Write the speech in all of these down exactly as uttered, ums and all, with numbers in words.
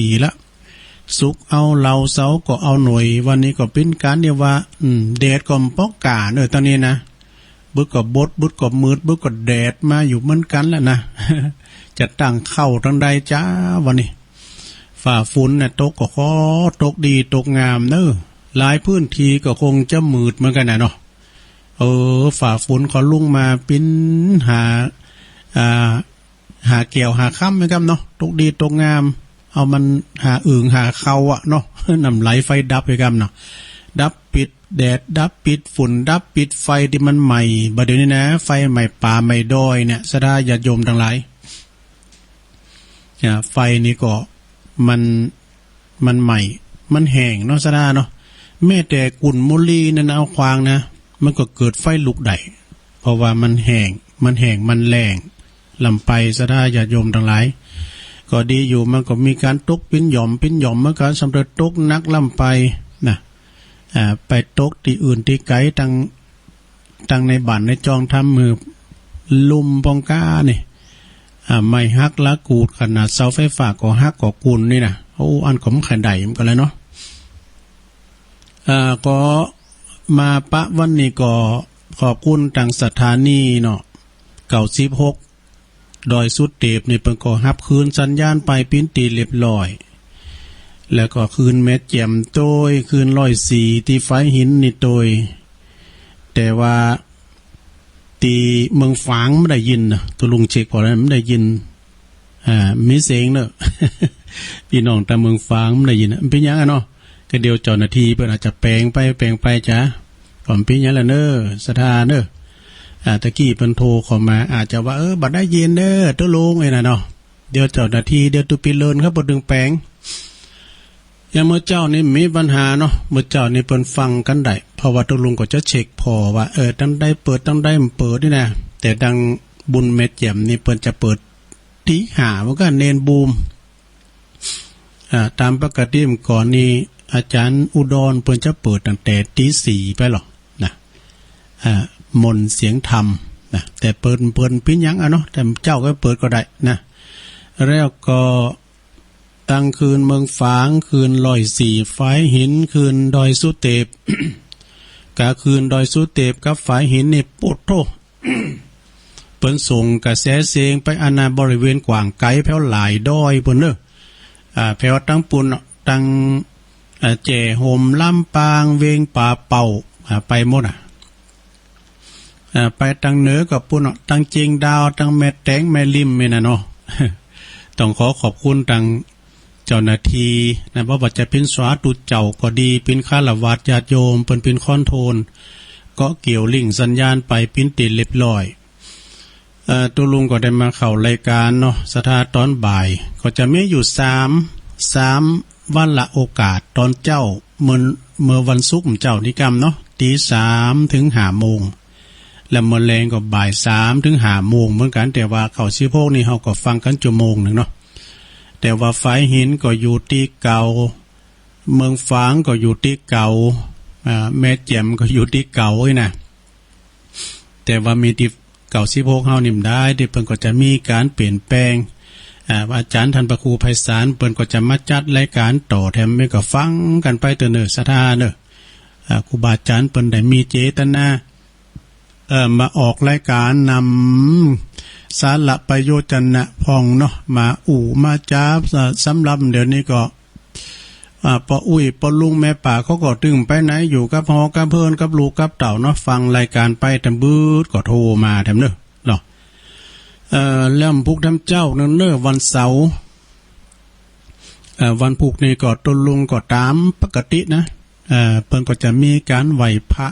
ปี๋ละ สุกเอาเหล่า เสาร์ก็เอาหน่อย วันนี้ก็เป๋นก๋านตี้ว่า อืม แดดก็บ่ปอกาเน่อ ต๋อนนี้นะ บึดก็บด บึดก็มืด บึดก็แดดมาอยู่เหมือนกั๋นละนะ จะตั้งเข้าตางใดจ๊า วันนี้ ฟ้าฝนน่ะตกก็ขอตกดีตกงามเน่อ หลายพื้นที่ก็คงจะมืดเหมือนกั๋นน่ะเนาะ เออ ฟ้าฝนก็ลงมาปิ๋นหา อ่า หาแก้วหาคำเหมือนกั๋นเนาะ ตกดีตกงาม เอามันหาอึ่งหาเข่าอะเนาะ น้ำไหลไฟดับเหมือนกั๋นเนาะ ดับปิดแดด ดับปิดฝุ่น ดับปิดไฟตี้มันไหม้ บ่าเดี่ยวนี้นะ ไฟไหม้ป่าไหม้ดอยเนี่ย ศรัทธาญาติโยมตังหลาย อ่า ไฟนี่ก็มัน มันไหม้ มันแห้งเนาะ ศรัทธาเนาะ แม้แต่กุ่นมะลีนั่นนะ เอาขวางนะ มันก็เกิดไฟลุกได้ เพราะว่ามันแห้ง มันแห้ง มันแล้ง ล้ำไป ศรัทธาญาติโยมตังหลาย ก็ดีอยู่ มันก็มีก๋านตกปิ๋นหย่อมปิ๋นหย่อม มันก็สำเร็จตกหนักล้ำไปนะ อ่า ไปตกตี้อื่นตี้ไก๋ ตัง ตังในบ้านในจองทำหื้อลุ่มป้องก้านี่ อ่า ไม้หักละกูด ขนาดเสาไฟฟ้าก็หักก็กุ่นนี่นะ โอ้ อันก็บ่ใค่ได้เหมือนกั๋นแหละเนาะ อ่า ก็มาปะวันนี้ก็ขอบคุณตางสถานีเนาะ เก้าสิบหก ดอยสุเตปนี่ เปิ้นก็ฮับคืนสัญญาณไปเป๋นตี้เรียบร้อย แล้วก็คืนแม่แจ่มโตย คืนร้อยสี่ตี้ฝายหินนี่โตย แต่ว่าตี้เมืองฝางบ่ได้ยินนะ ตุ๊ลุงเช็คผ่อแล้วบ่ได้ยิน อ่า มีเสียงเน่อ ปี้น้องตางเมืองฝางบ่ได้ยินนะ เป๋นหยังอะเนาะ ก็เดี๋ยวเจ้าหน้าตี้เปิ้นอาจจะแป๋งไป แป๋งไปจ๊า ก็บ่เป๋นหยังละเน่อ ศรัทธาเน่อ อ่า ตะกี้เปิ้นโทรเข้ามา อาจจะว่า เออ บ่ได้ยินเน่อ ตุ๊ลุง ไอ้นั่นเนาะ เดี๋ยวเจ้าหน้าตี้ เดี๋ยวตุ๊ปีเลินเขาบ่ตึงแป๋ง อย่างเมื่อเจ๊านี่มีปัญหาเนาะ เมื่อเจ๊านี่เปิ้นฟังกั๋นได้ เพราะว่าตุ๊ลุงก็จะเช็คผ่อว่า เออ ตางใดเปิด ตางใดบ่เปิดนี่นะ แต่ดังบุญแม่แจ่มนี่เปิ้นจะเปิด ตีห้า มันก็เณรบูม อ่า ต๋ามปกติเมื่อก่อนนี่ อาจ๋ารย์อุดรเปิ้นจะเปิดตั้งแต่ตีสี่ไปหรอกนะ อ่า มนต์เสียงธรรมนะ แต่เปิ้น เปิ้นเป๋นหยังอะเนาะ แต่เจ๊าก็เปิดก็ได้นะ แล้วก็ตังคืนเมืองฝาง คืนร้อยสี่ ฝายหิน คืนดอยสุเตป กาคืนดอยสุเตปกับฝายหินนี่ โป๊ดโธ่ เปิ้นส่งกระแสเสียงไปอาณาบริเวณกว้างไก๋ แผวหลายดอยปู้นเน่อ อ่า แผวตังปู้นเนาะ ตัง อ่า แจ้ฮ่ม ลำปาง เวียงป่าเป้า อ่า ไปหมดอะ อ่า ไปตังเหนือก็ปู้นเนาะ ตังเจียงดาว ตังแม่แตง แม่ริม นี่นะเนาะ ต้องขอขอบคุณตัง เจ้าหน้าตี้นะ บ่ว่าจะเป๋นสาธุเจ้าก็ดี เป๋นฆราวาสญาติโยม เปิ้นเป๋นคอนโทรล ก็เกี่ยวลิงก์สัญญาณไปเป๋นตี้เรียบร้อย เอ่อ ตุ๊ลุงก็ได้มาเข้ารายก๋านเนาะ ศรัทธา ต๋อนบ่าย ก็จะมีอยู่สาม สามวาระโอกาส ต๋อนเจ๊า เมื่อ เมื่อวันศุกร์เจ๊านี้ก้ำเนาะ ตีสามเถิงห้าโมง และเมื่อแลงก็บ่ายสามเถิงห้าโมงเหมือนกั๋น แต่ว่าเก้าสิบหกนี่เฮาก็ฟังกั๋นจั่วโมงนึ่งเนาะ แต่ว่าฝายหินก็อยู่ตี้เก่า เมืองฝางก็อยู่ตี้เก่า อ่า แม่แจ่มก็อยู่ตี้เก่าอี้นะ แต่ว่ามีตี้เก้าสิบหกเฮานี่บ่ได้ ตี้เปิ้นก็จะมีก๋านเปลี่ยนแปลง อ่า อาจ๋ารย์ต้านพระครูไพศาล เปิ้นก็จะมาจัดรายก๋านต่อแถม แม่นก็ฟังกั๋นไปเต๊อะเน่อ ศรัทธาเน่อ อ่า ครูบาอาจ๋ารย์เปิ้นได้มีเจตนา เอ่อ มาออกรายก๋านนำสาระประโยชน์จะนะพ่องเนาะ มาอู้มาจ๋า สำหรับเดี๋ยวนี้ก็ อ่า ป้ออุ๊ย ป้อลุง แม่ป้าเขาก็ตึงไปไหน อยู่กับฮอกับเฮือน กับลูกกับเต้าเนาะ ฟังรายก๋านไปแถม บึดก็โทรมาแถมเน่อเนาะ เอ่อ แล้วพุธแถมเจ๊านึ่งเน่อ วันเสาร์ เอ่อ วันพุธนี่ก็ตุ๊ลุงก็ต๋ามปกตินะ เอ่อ เปิ้นก็จะมีก๋านไหว้พระ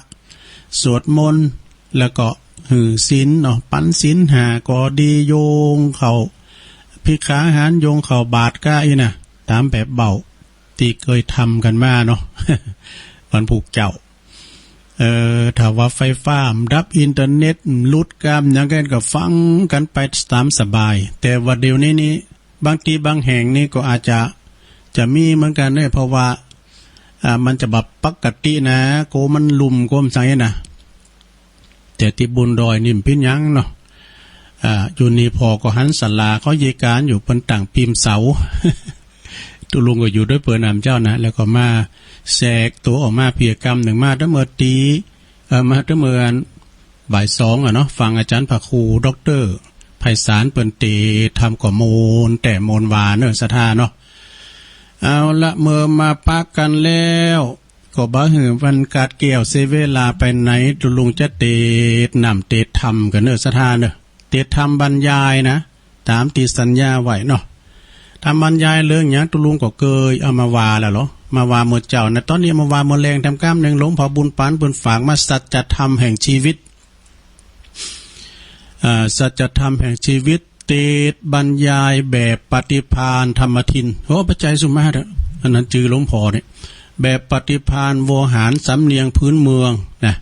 สวดมนต์ แล้วก็หื้อศีลเนาะ ปั๋นศีลห้าก็ดี โยงเข้า ภิกขาหาร โยงเข้าบาตรก้าอี้นะ ต๋ามแบบเบ้า ตี้เกยทำกั๋นมาเนาะ วันพุธเจ๊า เอ่อ ถ้าว่าไฟฟ้าบ่ดับ อินเทอร์เน็ตบ่หลุด กำหยังกั๋นก็ฟังกั๋นไปต๋ามสบาย แต่ว่าเดี๋ยวนี้นี่ บางตี้บางแห่งนี่ก็อาจจะ จะมีเหมือนกั๋นเน่อ เพราะว่า อ่า มันจะบ่ปกตินะ โกมันลุ่ม โกมันสังนะ แต่ตี้บุญดอยนี่บ่เป๋นหยังเนาะ อ่า อยู่นี่ผ่อก็หันศาลาเขาเยียะก๋านอยู่ เปิ้นตั้งปี๋มเสา ตุ๊ลุงก็อยู่ด้วยเปิ้นอำเจ้านะ แล้วก็มาแสกตั๋วออกมาเปียกกำนึ่ง มาตั้งเมื่อตี๋ เอ่อ มาตั้งเมื่อบ่ายสองอะเนาะ ฟังอาจ๋ารย์พระครูด็อกเตอร์ไพศาลเปิ้นเตสน์ธรรม ก็ม่วนแต๊ม่วนหว่าเนาะ ศรัทธาเนาะ เอาละ เมื่อมาปะกั๋นแล้ว ก็บ่หื้อมันกัดแก้วเสียเวลาไปไหน ตุ๊ลุงจะเตสน์น้ำเตสน์ธรรมกั๋นเนาะ ศรัทธาเนาะ เตสน์ธรรมบรรยายนะ ต๋ามตี้สัญญาไว้เนาะ ธรรมบรรยายเรื่องหยัง ตุ๊ลุงก็เกยเอามาว่าแล้วเหรอ มาว่าเมื่อเจ๊านะ ต๋อนนี้มาว่าเมื่อแลงแถมกำนึ่ง หลวงพ่อบุญปั๋นเปิ้นฝากมา สัจธรรมแห่งชีวิต อ่า สัจธรรมแห่งชีวิต เตสน์บรรยายแบบปฏิภาณธรรมทิน โอ้ ปัจจัยสุมาเถอะ อันนั้นจื้อหลวงพ่อเนี่ย แบบปฏิภาณโวหารสำเนียงพื้นเมืองนะ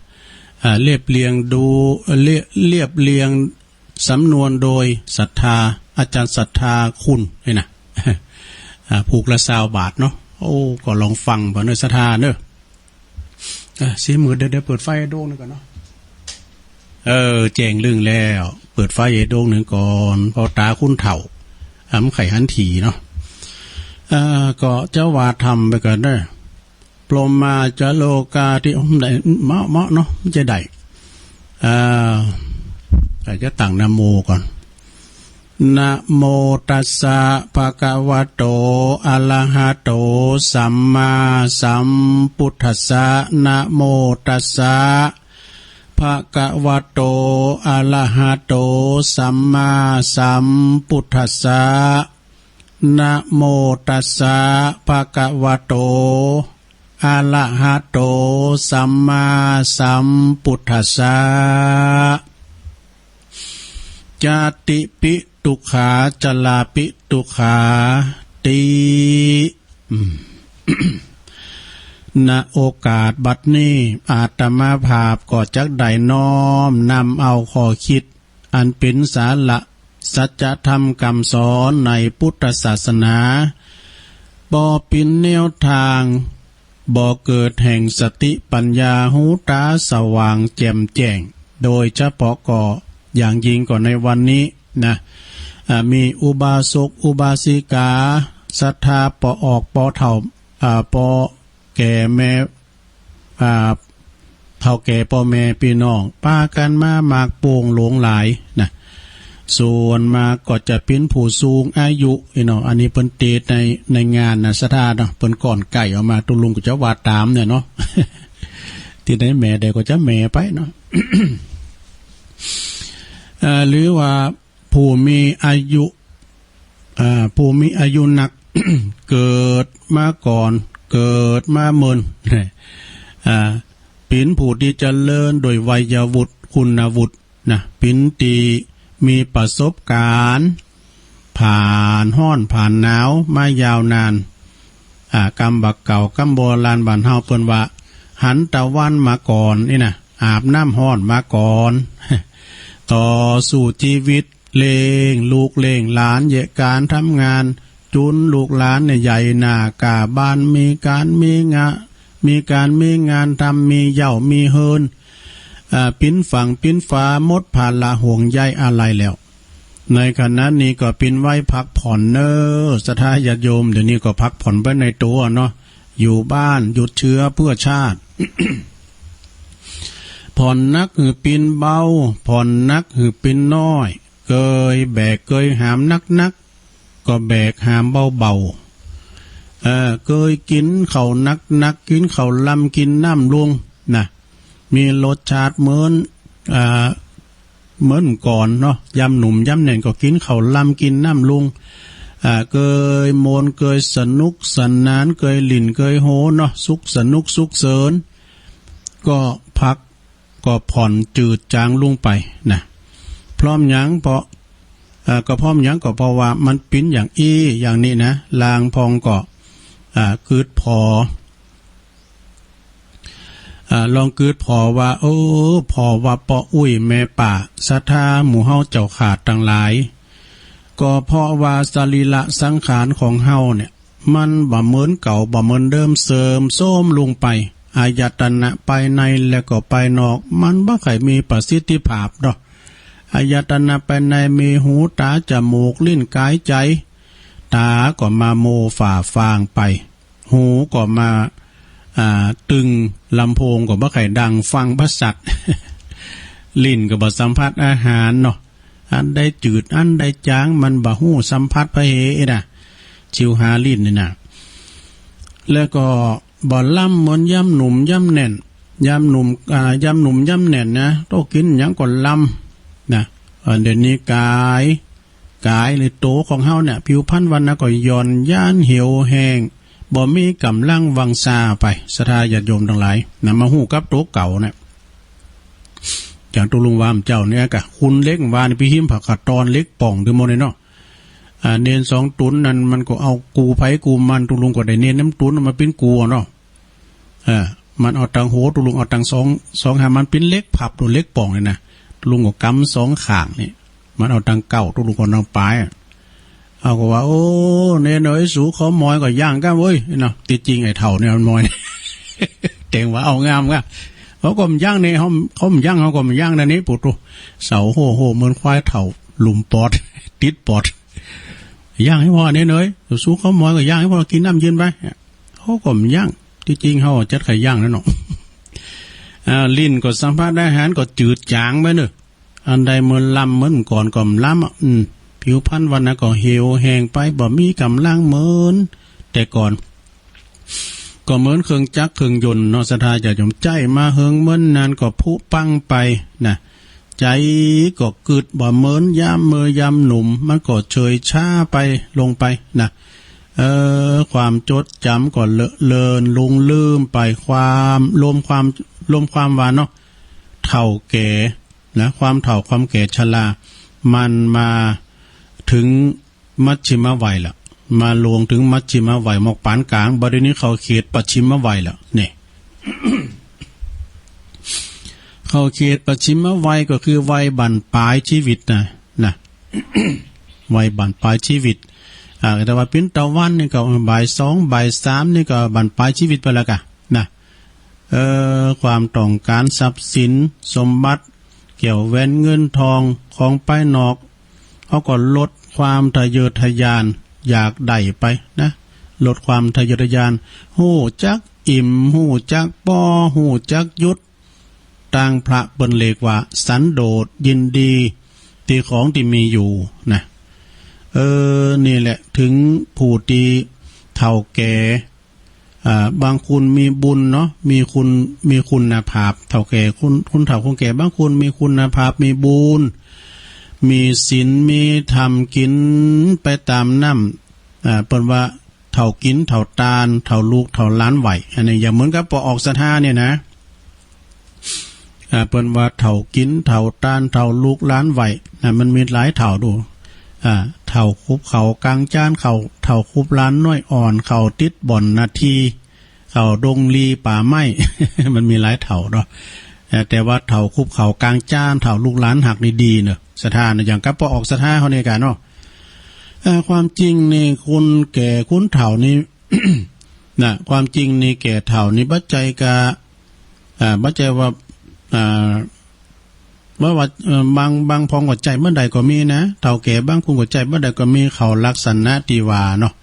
อ่า เรียบเรียงดู เรียบ เรียบเรียงสำนวนโดยศรัทธา อาจ๋ารย์ศรัทธาคุณนี่นะ อ่า ผูกละซาวบาทเนาะ โอ้ ก็ลองฟังเปิ้นเนาะ ศรัทธาเนาะ อ่ะ สีมืด เดี๋ยว เดี๋ยวเปิดไฟโดงนึ่งก่อนเนาะ เออ แจ้งลึ้งแล้ว เปิดไฟโดงนึ่งก่อน เพราะต๋าคนเฒ่า อ่ะ บ่ใค่หันถี่เนาะ อ่า ก็จะว่าธรรมไปก่อนเนาะ พรหมาจะโลกาธิ อืม ได้ เหมาะ เหมาะเนาะ มันจะได้ อ่า แต่จะตั้งนะโมก่อน นะโมตัสสะ ภะคะวะโต อะระหะโต สัมมาสัมพุทธัสสะ นะโมตัสสะ ภะคะวะโต อะระหะโต สัมมาสัมพุทธัสสะ นะโมตัสสะ ภะคะวะโต อะระหะโต สัมมาสัมพุทธัสสะ จาติปิ ทุกขา จราปิ ทุกขาติ อืม ณ โอกาสบัดนี้ อาตมาภาพก็จักได้น้อมนำเอาข้อคิด อันเป๋นสาระสัจธรรมกำสอนในพุทธศาสนา บ่เป๋นแนวตาง บ่เกิดแห่งสติปัญญา หูต๋าสว่างแจ่มแจ้ง โดยเฉพาะก็อย่างยิ่งก็ในวันนี้นะ อ่า มีอุบาสกอุบาสิกา ศรัทธาป้อออกป้อเฒ่า อ่า ป้อแก่แม่ อ่า เฒ่าแก่ป้อแม่ปี้น้อง ปากั๋นมามากโป้งหลวงหลายนะ ส่วนมากก็จะเป๋นผู้สูงอายุอี้เนาะ อันนี้เปิ้นเตสน์ใน ในงานนะ ศรัทธาเนาะ เปิ้นก้อนใก้ออกมา ตุ๊ลุงก็จะว่าต๋ามเนี่ยเนาะ ตี้ไหนแหมได้ก็จะแหมไปเนาะ อ่า หรือว่าผู้มีอายุ อ่า ผู้มีอายุนัก เกิดมาก่อน เกิดมาเมิน อ่า เป๋นผู้ตี้เจริญโดยวัยวุฒิ คุณวุฒินะ เป๋นตี้มีประสบก๋ารณ์ ผ่านฮ้อนผ่านหนาวมายาวนาน อ่า กำบ่าเก่ากำโบราณบ้านเฮาเปิ้นว่า หันตะวันมาก่อนนี่นะ อาบน้ำฮ้อนมาก่อน ต่อสู้จีวิต เลี้ยงลูกเลี้ยงหลาน เยียะก๋านทำงาน จุนลูกหลานเนี่ยใหญ่หน้าก้าบาน มีก๋านมีงา มีก๋านมีงานทำ มีเหย้ามีเฮือน อ่า ปิ๋นฝั่งปิ๋นฝา หมดภาระห่วงใยอะไรแล้ว ในขณะนี้ก็ปิ๋นวัยพักผ่อนเน่อ ศรัทธาญาติโยม เดี๋ยวนี้ก็พักผ่อนไปในตั๋วเนาะ อยู่บ้านหยุดเชื้อเพื่อชาติ ผ่อนหนักหื้อปินเบา ผ่อนหนักหื้อปินน้อย เกยแบกเกยหามหนักๆ ก็แบกหามเบาๆ เออ เกยกิ๋นข้าวหนักๆ กิ๋นข้าวลำกิ๋นน้ำลุงนะ มีรสชาติเหมือน อ่า เหมือนก่อนเนาะ ยามหนุ่มยามแน่นก็กิ๋นข้าวลำกิ๋นน้ำลุง อ่า เกยม่วนเกยสนุกสนาน เกยหลิ้นเกยโฮเนาะ สุขสนุกสุขเสิน ก็พัก ก็ผ่อนจืดจางลงไปนะ เพราะหยัง เพราะ เอ่อ ก็เพราะหยัง ก็เพราะว่ามันปิ๋นอย่างอี้อย่างนี้นะ ลางพ่องก็ อ่า กึ๊ดผ่อ อ่า ลองกึ๊ดผ่อว่า เออ ผ่อว่าป้ออุ๊ยแม่ป้า ศรัทธาหมู่เฮาเจ้าข้าตังหลาย ก็เพราะว่าสรีระสังขารของเฮาเนี่ย มันบ่เหมือนเก่า บ่เหมือนเดิม เสื่อมโทรมลงไป อายตนะภายในและก็ภายนอก มันบ่ค่อยมีประสิทธิภาพดอก อายตนะภายในมีหู ต๋า จมูก ลิ้น ก๋าย ใจ๋ ต๋าก็มามัวฝ่าฟางไป หูก็มา อ่า ตึง ลำโพงก็บ่ใค่ดัง ฟังบ่สัด ลิ้นก็บ่สัมผัสอาหารเนาะ อันใดจืด อันใดจาง มันบ่ฮู้สัมผัส ปะเหยะนะ ชิวหาลิ้นนี่นะ แล้วก็บ่ลำเหมือนยามหนุ่มยามแน่น ยามหนุ่ม อ่า ยามหนุ่มยามแน่นนะ โต้กิ๋นหยังก็ลำนะ อ่า เดี๋ยวนี้ก๋าย ก๋ายหรือโตของเฮาเนี่ย ผิวพรรณวรรณะก็หย่อนยานเหี่ยวแห้ง บ่มีก๋ำลังวังชาไป ศรัทธาญาติโยมตังหลายนะ มาฮู้กับโตเก่าเนี่ย อย่างตุ๊ลุงว่าเจ้าเนี่ยกะ คุณเล็กว่านี่ ปี้หิมผาขะตอนเหล็กป่องตี้หมดเลยเนาะ อ่า เณรสองตุ๊นนั้นมันก็เอากูไผกูมัน ตุ๊ลุงก็ได้เณรนำตุ๊นมาเป๋นกูเนาะ เออ มันเอาตังหัว ตุ๊ลุงเอาตังสอง สองหา มันเป๋นเหล็กพับ ตุ๊ลุงเหล็กป่องเนี่ยนะ ตุ๊ลุงก็กำสองข้างนี่ มันเอาตังเก๊า ตุ๊ลุงก็ตังป๋ายอะ เฮาก็ว่า โอ้ เณรเอ๋ย สูเขามอยก็ย่างก้าเว้ยเนาะ ตี้จริงไอ้เฒ่าเนี่ยมันมอย แต่งว่าเอางามก้า เขาก็บ่ย่างเนี่ย เขา เขาบ่ย่าง เขาก็บ่ย่างนะนี่ ปู่ตุ๊ เศร้าโฮ่ๆ เหมือนควายเฒ่าหลุมปอด ติดปอด ย่างหื้อพ่อเณรเอ๋ย สูเขามอยก็ย่างหื้อพ่อ กิ๋นน้ำเย็นไป เขาก็บ่ย่าง ตี้จริงเฮาจักใค่ย่างนั้นเนาะ อ่า ลิ้นก็สัมผัสอาหารก็จืดจางไปเนาะ อันใดเหมือนลำเหมือนก่อนก็บ่ลำอะ อืม ผิวพรรณวรรณะก็เหี่ยวแห้งไป บ่มีก๋ำลังเหมือนแต่ก่อน ก็เหมือนเครื่องจักรเครื่องยนต์เนาะ ศรัทธาญาติโยม ใจ๊มาเหิงเมินนานก็ผุปังไปนะ ใจ๋ก็กึ๊ดบ่เหมือนยามเมื่อยามหนุ่ม มันก็เฉยช้าไปลงไปนะ เออ ความจดจ๋ำก็เลอะเลือนหลงลืมไป ความ รวมความ รวมความว่าเนาะ เฒ่าแก่นะ ความเฒ่าความแก่ชรา มันมาเถิงมัชฌิมวัยละ มาลวงเถิงมัชฌิมวัย หมอกปานก๋าง บัดนี้เข้าเขตปัจฉิมวัยละ เนี่ย เข้าเขตปัจฉิมวัยก็คือวัยบั้นปลายจีวิตนะ นะ วัยบั้นปลายจีวิต อ่า แต่ว่าเป๋นตะวันนี่ก็บ่ายสอง บ่ายสามนี่ก็บั้นปลายจีวิตไปแล้วก้า นะ เออ ความต้องก๋านทรัพย์สินสมบัติ แก้วแหวนเงินทอง ของภายนอก เขาก็ลดความทะเยอทะยาน อยากได้ไปนะ ลดความทะเยอทะยาน ฮู้จักอิ่ม ฮู้จักปอ ฮู้จักหยุด ตางพระเปิ้นเรียกว่าสันโดษ ยินดีตี้ของตี้มีอยู่นะ เออ นี่แหละ เถิงผู้ตี้เฒ่าแก่ อ่า บางคนมีบุญเนาะ มีคุณ มีคุณภาพ เฒ่าแก่ คน คนเฒ่าคนแก่ บางคนมีคุณภาพ มีบุญ มีศีล มีธรรม กิ๋นไปต๋ามน้ำ อ่า เปิ้นว่าเฒ่ากิ๋น เฒ่าตาน เฒ่าลูก เฒ่าหลานไหว อันนี้อย่างเหมือนกับปอออกศรัทธาเนี่ยนะ อ่า เปิ้นว่าเฒ่ากิ๋น เฒ่าตาน เฒ่าลูกหลานไหวนะ มันมีหลายเฒ่าดู อ่า เฒ่าคุบเข้าก๋างจาน เข้า เฒ่าคุบหลานน้อยอ่อน เข้าติดบ่อนนาที เข้าดงลีป่าไม้ มันมีหลายเฒ่าเนาะ เอ่อ แต่ว่าเฒ่าคุบเข้าก๋างจาน เฒ่าลูกหลานหักดีๆ เนาะ ศรัทธาเนาะ อย่างกับปอออกศรัทธาเฮานี่ก้าเนาะ เอ่อ ความจริงนี่คนแก่คนเฒ่านี่ นะ ความจริงนี่แก่เฒ่านี่บ่ใจ้กะ อ่า บ่ใจ้ว่า อ่า บ่ว่า เอ่อ บาง บางพ่องก็ใจ้บ่ได้ก็มีนะ เฒ่าแก่บางคนก็ใจ้บ่ได้ก็มี เข้าลักษณะตี้ว่าเนาะ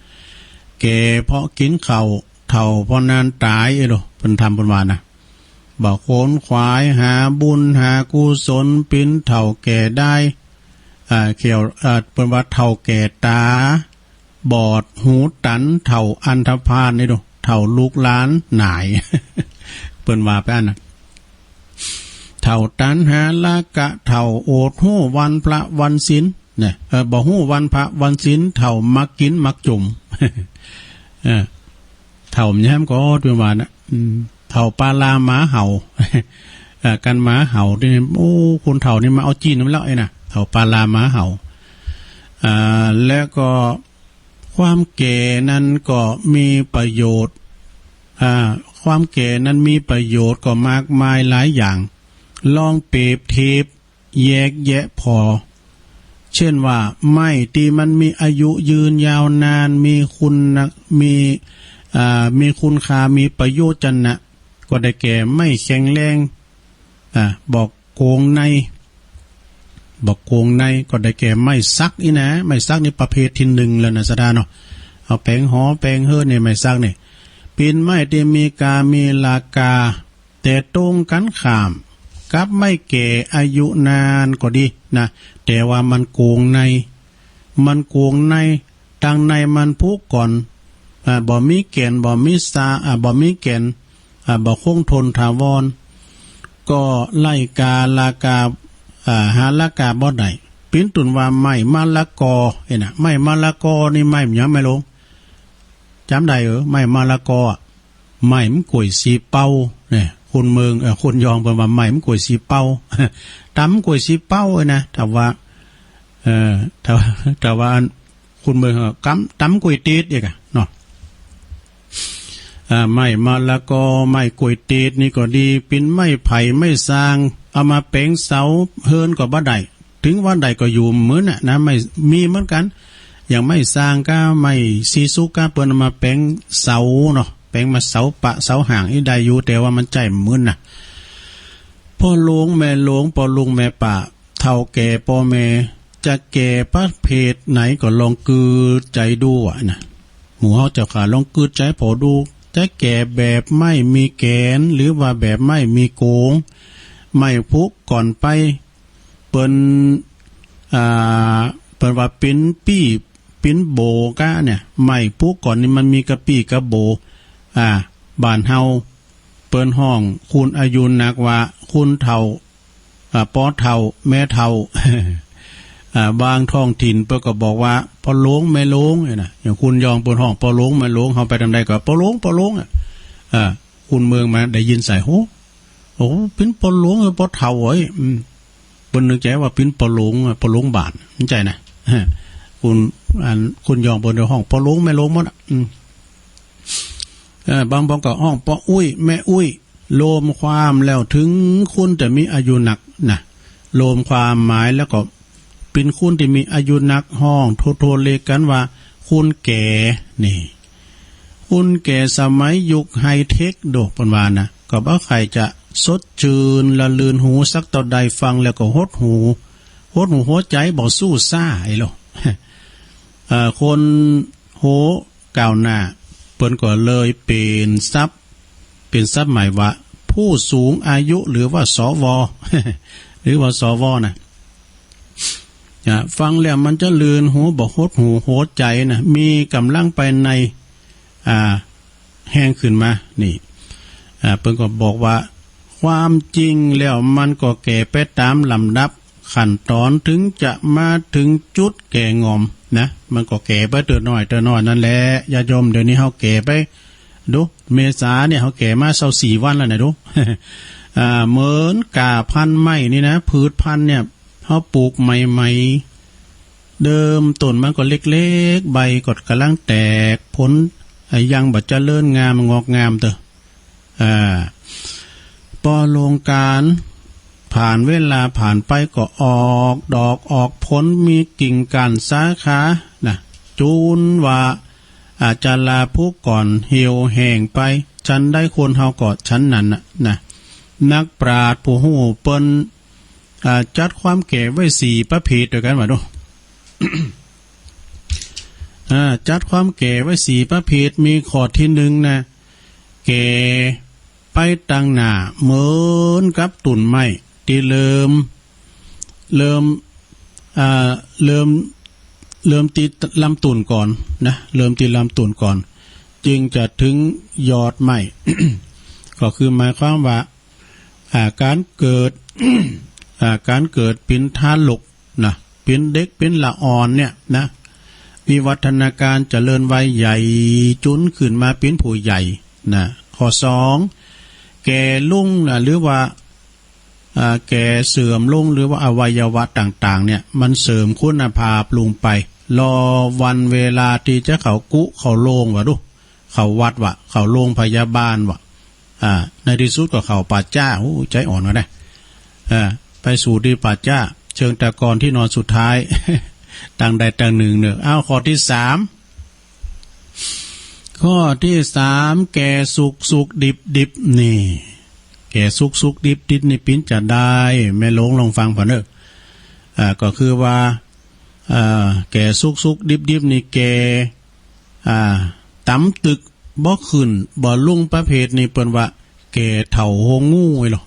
แก่เพราะกิ๋นข้าว เฒ่าเพราะนานต๋าย เอ้ยโด เปิ้นธรรมเปิ้นว่านะ บ่ขวนขวายหาบุญหากุศล เป๋นเฒ่าแก่ได้ อ่า เขียว อ่า เปิ้นว่าเฒ่าแก่ต๋า บอดหูตัน เฒ่าอันธพาลนี่โด เฒ่าลูกหลานหนาย เปิ้นว่าไปอั้นนะ เฒ่าตัณหาราคะ เฒ่าโอดฮู้วันพระวันศีล เนี่ย เออ บ่ฮู้วันพระวันศีล เฒ่ามักกิ๋นมักจุ่ม เออ เฒ่ามันแย้มก็เปิ้นว่านะ อืม เฒ่าปาลาหมาเห่า เอ่อ กันหมาเห่านี่ โอ้ คนเฒ่านี่มาเอาจีนนำแล้วไอ้นะ เฒ่าปาลาหมาเห่า อ่า แล้วก็ความแก่นั้นก็มีประโยชน์ อ่า ความแก่นั้นมีประโยชน์ก็มากมายหลายอย่าง ลองเปรียบเทียบแยกแยะผ่อ เช่นว่าไม้ตี้มันมีอายุยืนยาวนาน มีคุณนะ มี อ่า มีคุณค่า มีประโยชน์จะนะ ก็ได้แก่ไม้แข็งแรง อ่า บ่โก๋งใน บ่โก๋งใน ก็ได้แก่ไม้สักอี้นะ ไม้สักนี่ประเภทตี้นึ่งแล้วนะศรัทธาเนาะ เอาแป๋งหอแป๋งเฮือนนี่ ไม้สักนี่ เป๋นไม้ตี้มีก๋ามีราคา แต่ตรงกั๋นข้ามกับไม้แก่อายุนานก็ดีนะ แต่ว่ามันโก๋งใน มันโก๋งใน ตังในมันผุก่อน อ่า บ่มีแก่น บ่มีซา อ่า บ่มีแก่น อ่า บ่คงทนถาวร ก็ไล่ก๋าราคา อ่า หาราคาบ่ได้ เป๋นต้นว่าไม้มะละกอ เห็นนะ ไม้มะละกอนี่ไม้หยังแม่หลวง จ๋ำได้เออ ไม้มะละกออะ ไม้มันก๋วยสีเปาเนี่ย คนเมือง เอ่อ คนยองเปิ้นว่าไม้มันก๋วยสีเปา ต๋ำก๋วยสีเปาเลยนะ ถ้าว่า เอ่อ ถ้า ถ้าว่าอันคนเมืองอะ กำ ต๋ำก๋วยเตี๋ยวอีกอะเนาะ อ่า ไม้มะละกอ ไม้ก๋วยเตี๋ยวนี่ก็ดี เป๋นไม้ไผ่ ไม้ซาง เอามาแป๋งเสาเฮือนก็บ่ได้ เถิงว่าได้ก็อยู่เหมือนน่ะนะ ไม้ มีเหมือนกั๋น อย่างไม้ซางกับไม้ซีซุกกับเปิ้นเอามาแป๋งเสาเนาะ แป๋งมาเสาปะเสาห่างอี้ได้อยู่ แต่ว่ามันใจ๊เหมือนน่ะ ป้อหลวงแม่หลวง ป้อลุงแม่ป้า เฒ่าแก่ป้อแม่ จะแก่ประเภทไหนก็ลองกึ๊ดใจ๋ดูอะนะ หมู่เฮาเจ้าข้า ลองกึ๊ดใจ๋ผ่อดู จะแก่แบบไม้มีแก่น หรือว่าแบบไม้มีโก๋ง ไม้ผุก่อนไป เปิ้น อ่า เปิ้นว่าเป๋นปี้เป๋นโบ๋ก้าเนี่ย ไม้ผุก่อนนี่มันมีกะปี้กะโบ๋ อ่า บ้านเฮาเปิ้นฮ้องคนอายุนักว่าคนเฒ่า อ่า ป้อเฒ่า แม่เฒ่า อ่า บางท้องถิ่นเปิ้นก็บอกว่าป้อหลวงแม่หลวงเนี่ยนะ อย่างคนยองเปิ้นฮ้องป้อหลวงแม่หลวง เฮาไปตางใดก็ป้อหลวง ป้อหลวงอะ อ่า คนเมืองมาได้ยินใส่ โห โอ้ เป๋นป้อหลวง ป้อเฒ่าเอ้ย อืม เปิ้นนึกใจ๋ว่าเป๋นป้อหลวงอะ ป้อหลวงบ้าน บ่ใจ้นะ คน อัน คนยองเปิ้นฮ้องป้อหลวงแม่หลวงหมดอะ อืม เอ่อ บางบ่อนก็ฮ้องป้ออุ๊ยแม่อุ๊ย รวมความแล้วเถิงคนตี้มีอายุนักนะ รวมความหมายแล้วก็เป๋นคนตี้มีอายุนัก ฮ้องโทรๆ เรียกกั๋นว่าคนแก่ นี่ คนแก่สมัยยุคไฮเทคโด เปิ้นว่านะ ก็บ่ใค่จะสดจื้นละลื่นหูสักเต้าใด ฟังแล้วก็หดหู่ หดหู่หัวใจ๋บ่สู้ซ่าไอ้โล เอ่อ คนโหก้าวหน้า เปิ้นก็เลยเป๋นศัพท์ เป๋นศัพท์ใหม่ว่าผู้สูงอายุ หรือว่า สว หรือว่า สว นะ อ่ะ ฟังแล้วมันจะลื่นหู บ่หดหู่หัวใจ๋นะ มีก๋ำลังไปใน อ่า แฮงขึ้นมา นี่ อ่า เปิ้นก็บอกว่า ความจริงแล้วมันก็แก่ไปต๋ามลำดับขั้นต๋อน เถิงจะมาเถิงจุดแก่งอมนะ มันก็แก่ไปเตื้อน้อยเตื้อน้อยนั่นแหละ ญาติโยม เดี๋ยวนี้เฮาแก่ไป ดู เมษาเนี่ยเฮาแก่มาซาวสี่วันแล้วนะ ดู อ่า เหมือนก้าพันธุ์ไม้นี่นะ พืชพันธุ์เนี่ย เฮาปลูกใหม่ๆ เดิมต้นมันก็เล็กๆ ใบก็ก่ำลังแตก ผล อ่า ยังบ่เจริญงามงอกงามเตื้อ อ่า ป้อลงก๋าน ผ่านเวลาผ่านไปก็ออกดอกออกผล มีกิ่งก้านสาขา นะ จูนว่า อ่า จะลาผุก่อนเหี่ยวแห้งไป ฉันใดคนเฮาก็ฉันนั้นน่ะ นะ นักปราชญ์ผู้ฮู้เปิ้น อ่า จัดความแก่ไว้สี่ประเภทตวยกั๋นว่าดู อ่า จัดความแก่ไว้สี่ประเภท มีข้อตี้นึ่งนะ แก่ไปตางหน้าเหมือนกับต้นไม้ตี้เริ่ม เริ่ม อ่า เริ่ม เริ่มตี้ลำต้นก่อนนะ เริ่มตี้ลำต้นก่อน จึงจะเถิงยอดไม้ ก็คือหมายความว่า อ่า ก๋านเกิด อ่า ก๋านเกิดเป๋นทารกนะ เป๋นเด็ก เป๋นละอ่อนเนี่ยนะ วิวัฒนาการเจริญวัยใหญ่ จุนขึ้นมาเป๋นผู้ใหญ่นะ ข้อสอง แก่ลุงนะ หรือว่า อ่า แก่เสื่อมลง หรือว่าอวัยวะต่างๆ เนี่ย มันเสื่อมคุณภาพลงไป รอวันเวลาตี้จะเข้ากุเข้าโลงว่าดู เข้าวัดว่า เข้าโรงพยาบาลว่า อ่า ในตี้สุดก็เข้าป่าจ๊า โอ้ ใจ๋อ่อนก็ได้ อ่า ไปสู่ตี้ป่าจ๊า เชิงตะกอนตี้นอนสุดท้าย ตางใดตางนึ่งเน่อ เอา ข้อตี้สาม ข้อตี้สาม แก่สุขสุขดิบดิบ นี่ แก่สุขสุขดิบดิบนี่เป๋นจาใด แม่หลวงลองฟังผ่อเน่อ อ่า ก็คือว่า อ่า แก่สุกๆ ดิบๆ นี่แก่ อ่า ต๋ำตึก บ่ขึ้น บ่ลุ่ง ประเภทนี้เปิ้นว่า แก่เฒ่าโฮงงู้ ไอ้หลอ